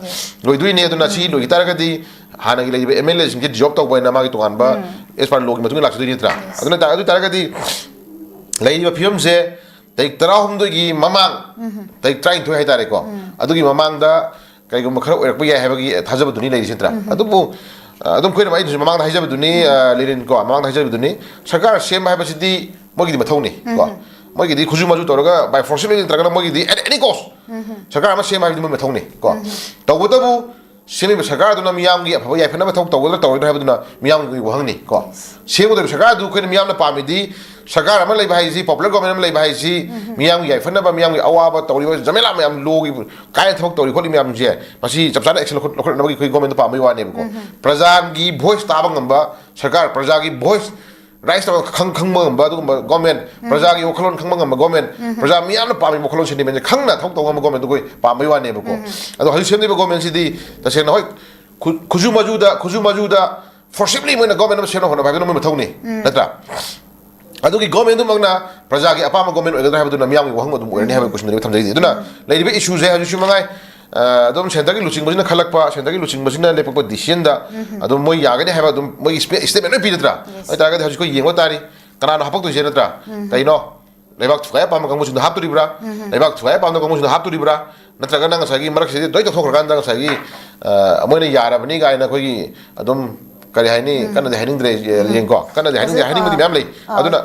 ꯂꯣꯏꯗꯣꯏꯅꯤ꯫ ꯑꯗꯨꯅ ꯁꯤ ꯂꯣꯏꯈꯤ ꯇꯥꯔꯒꯗꯤ ꯍꯥꯟꯅꯒꯤ ꯂꯩꯔꯤꯕ ꯑꯦꯝ ꯑꯦꯜ ꯑꯦꯁꯤꯡꯁꯦ ꯗꯤꯖꯣꯜꯕ ꯇꯧꯕ ꯍꯥꯏꯅ ꯃꯥꯒꯤ ꯇꯣꯉꯥꯟꯕ as per law ꯒꯤ ꯃꯇꯨꯡ ꯏꯟꯅ ꯂꯥꯛꯆꯗꯣꯏꯅꯤ ꯅꯠꯇ꯭ꯔꯥ? ꯑꯗꯨꯅ ꯇꯥ-, ꯑꯗꯨ ꯑꯣꯏ ꯇꯥꯔꯒꯗꯤ ꯂꯩꯔꯤꯕ ꯐꯤꯕꯝꯁꯦ ꯇꯥꯔꯤꯛ ꯇꯔꯥꯍꯨꯝꯗꯣꯏꯒꯤ ꯃꯃꯥꯡ, ꯇꯥꯔꯤꯛ ꯇꯔꯥꯅꯤꯊꯣꯏ ꯍꯥꯏꯇꯥꯔꯦꯀꯣ, ꯑꯗꯨꯒꯤ ꯃꯃꯥꯡꯗ ꯀꯩꯒꯨꯝꯕ ꯈꯔ ꯑꯣꯏꯔꯛꯄ ꯌꯥꯏ ꯍꯥꯏꯕꯒꯤ ꯊꯥꯖꯕꯗꯨꯅꯤ ꯂꯩꯔꯤꯁꯤ ꯅꯠꯇ꯭ꯔꯥ? ꯑꯗꯨꯕꯨ ꯑ, ꯑꯗꯨꯝ ꯑꯩꯈꯣꯏꯅ ꯑꯩꯅꯁꯨ ꯃꯃꯥꯡꯗ ꯍꯥꯏꯖꯕꯗꯨꯅꯤ, ꯑ, ꯂꯤꯔꯤꯟ ꯀꯣ, ꯃꯃꯥꯡꯗ ꯍꯥꯏꯖꯕꯗꯨꯅꯤ, ꯁꯔꯀꯥꯔ ꯁꯦꯝꯕ ꯍꯥꯏꯕꯁꯤꯗꯤ ꯃꯣꯏꯒꯤꯗꯤ ꯃꯊꯧꯅꯤ ꯀꯣ꯫ ꯃꯣꯏꯒꯤꯗꯤ ꯈꯨꯖꯨ ꯃꯖꯨ ꯇꯧꯔꯒ by force ꯅꯠꯇ꯭ꯔꯒꯅ ꯃꯣꯏꯒꯤꯗꯤ at any cost ꯁꯔꯀꯥꯔ ꯑꯃ ꯁꯦꯝꯕ ꯍꯥꯏꯕꯗꯤ ꯃꯣꯏ ꯃꯊꯧꯅꯤ ꯀꯣ꯫ ꯇꯧꯕꯇꯕꯨ ꯁꯦꯝꯃꯤꯕ ꯁꯔꯀꯥꯔꯗꯨꯅ ꯃꯤꯌꯥꯝꯒꯤ ꯑꯐꯕ ꯌꯥꯏꯐꯅꯕ ꯊꯕꯛ ꯇꯧꯒꯗ꯭ꯔꯥ ꯇꯧꯔꯣꯏꯗ꯭ꯔꯥ ꯍꯥꯏꯕꯗꯨꯅ ꯃꯤꯌꯥꯝꯒꯤ ꯋꯥꯍꯪꯅꯤ ꯀꯣ꯫ ꯁꯦꯝꯒꯗꯧꯔꯤꯕ ꯁꯔꯀꯥꯔꯗꯨ ꯑꯩꯈꯣꯏꯅ ꯃꯤꯌꯥꯝꯅ ꯄꯥꯝꯃꯤꯗꯤ, ꯁꯔꯀꯥꯔ ꯑꯃ ꯂꯩꯕ ꯍꯥꯏꯁꯤ, popular government ꯑꯃ ꯂꯩꯕ ꯍꯥꯏꯁꯤ, ꯃꯤꯌꯥꯝꯒꯤ ꯌꯥꯏꯐꯅꯕ, ꯃꯤꯌꯥꯝꯒꯤ ꯑꯋꯥꯕ ꯇꯧꯔꯤꯕ ꯖꯃꯦꯂꯥ ꯃꯌꯥꯝ, ꯂꯣꯒꯤ ꯀꯥꯏꯅ ꯊꯕꯛ ꯇꯧꯔꯤ ꯈꯣꯠꯂꯤ ꯃꯌꯥꯝꯁꯦ, ꯃꯁꯤ ꯆꯞ ꯆꯥꯅ action ꯂꯧꯈꯠ-, ꯂꯧꯈꯠꯅꯕꯒꯤ ꯑꯩꯈꯣꯏ government ꯄꯥꯝꯕꯒꯤ ꯋꯥꯅꯦꯕꯀꯣ꯫ ꯄ꯭ꯔꯖꯥꯒꯤ voice ꯇꯥꯕ ꯉꯝꯕ ꯁꯔꯀꯥꯔ, ꯄ꯭ꯔꯖꯥꯒꯤ voice rise ꯇꯧꯔꯒ ꯈꯪ-, ꯈꯪꯕ ꯉꯝꯕ ꯑꯗꯨꯒꯨꯝꯕ government, ꯄ꯭ꯔꯖꯥꯒꯤ ꯋꯥꯈꯜꯂꯣꯟ ꯈꯪꯕ ꯉꯝꯕ government, ꯄ꯭ꯔꯖꯥ ꯃꯤꯌꯥꯝꯅ ꯄꯥꯝꯃꯤꯕ ꯋꯥꯈꯜꯂꯣꯟ sentimentꯁꯦ ꯈꯪꯅ ꯊꯕꯛ ꯇꯧꯕ ꯉꯝꯕ government ꯑꯩꯈꯣꯏ ꯄꯥꯝꯕꯒꯤ ꯋꯥꯅꯦꯕꯀꯣ꯫ ꯑꯗꯣ ꯍꯧꯖꯤꯛ ꯁꯦꯝꯂꯤꯕ governmentꯁꯤꯗꯤ ꯇꯁꯦꯡꯅ ꯍꯣꯏ ꯈꯨ-, ꯈꯨꯖꯨ ꯃꯖꯨꯗ, ꯈꯨꯖꯨ ꯃꯖꯨꯗ forcibly ꯃꯣꯏꯅ government ꯑꯃ ꯁꯦꯝꯅ ꯍꯣꯠꯅꯕ ꯍꯥꯏꯕꯗꯨꯅ ꯃꯣꯏ ꯃꯊꯧꯅꯤ, ꯅꯠꯇ꯭ꯔꯥ? ꯑꯗꯨꯒꯤ governmentꯗꯨꯃꯛꯅ ꯄ꯭ꯔꯖꯥꯒꯤ ꯑꯄꯥꯝꯕ government ꯑꯣꯏꯒꯗ꯭ꯔꯥ ꯍꯥꯏꯕꯗꯨꯅ ꯃꯤꯌꯥꯝꯒꯤ ꯋꯥꯍꯪ ꯑꯗꯨꯝ ꯑꯣꯏꯔꯅꯤ ꯍꯥꯏꯕ questionꯗꯨꯅꯤ ꯊꯝꯖꯔꯤꯁꯦ꯫ ꯑꯗꯨꯅ ꯂꯩꯔꯤꯕ issueꯁꯦ ꯍꯧꯖꯤꯛꯁꯨ ꯃꯉꯥꯏ, ꯑ, ꯑꯗꯨꯝ centreꯒꯤ ꯂꯨꯆꯤꯡꯕꯁꯤꯅ ꯈꯜꯂꯛꯄ, centreꯒꯤ ꯂꯨꯆꯤꯡꯕꯁꯤꯅ ꯂꯦꯞꯄꯛꯄ decisionꯗ ꯑꯗꯨꯝ ꯃꯣꯏ ꯌꯥꯒꯅꯤ ꯍꯥꯏꯕ ꯑꯗꯨꯝ ꯃꯣꯏꯒꯤ spe-, statement ꯂꯣꯏ ꯄꯤ ꯅꯠꯇ꯭ꯔꯥ? ꯑꯣꯏꯇꯥꯔꯒꯗꯤ ꯍꯧꯖꯤꯛ ꯑꯩꯈꯣꯏ ꯌꯦꯡꯕ ꯇꯥꯔꯤ, ꯀꯅꯥꯅꯣ ꯍꯥꯄꯛꯇꯣꯏꯁꯦ ꯅꯠꯇ꯭ꯔꯥ? ꯀꯩꯅꯣ? ꯂꯩꯕꯥꯛ ꯊꯨꯒꯥꯏ ꯑꯄꯥꯝꯕ ꯀꯥꯡꯕꯨꯁꯤꯡꯗꯣ ꯍꯥꯞꯇꯣꯔꯤꯕ꯭ꯔꯥ? ꯂꯩꯕꯥꯛ ꯊꯨꯒꯥꯏ ꯑꯄꯥꯝꯕ ꯀꯥꯡꯕꯨꯁꯤꯡꯗꯣ ꯍꯥꯞꯇꯣꯔꯤꯕ꯭ꯔꯥ? ꯅꯠꯇ꯭ꯔꯒꯅ ꯉꯁꯥꯏꯒꯤ ꯃꯔꯛꯁꯤꯗꯤ ꯂꯣꯏ ꯇꯧꯊꯣꯛꯈ꯭ꯔꯀꯥꯟꯗ ꯉꯁꯥꯏꯒꯤ, ꯑ, ꯃꯣꯏꯅ ꯌꯥꯔꯕꯅꯤ ꯀꯥꯏꯅ ꯑꯩꯈꯣꯏꯒꯤ ꯑꯗꯨꯝ ꯀꯔꯤ ꯍꯥꯏꯅꯤ, ꯀꯟꯅꯗꯤ ꯍꯥꯏꯅꯤꯡꯗ꯭ꯔꯦ, ꯌꯦꯡꯀꯣ, ꯀꯟꯅꯗꯤ ꯍꯥꯏꯅꯤꯡꯗꯦ, ꯍꯧꯖꯤꯛ, ꯍꯥꯏꯅꯤꯡꯕꯗꯤ ꯑ, ꯃꯌꯥꯝ ꯂꯩ꯫ ꯑ, ꯑꯗꯨꯅ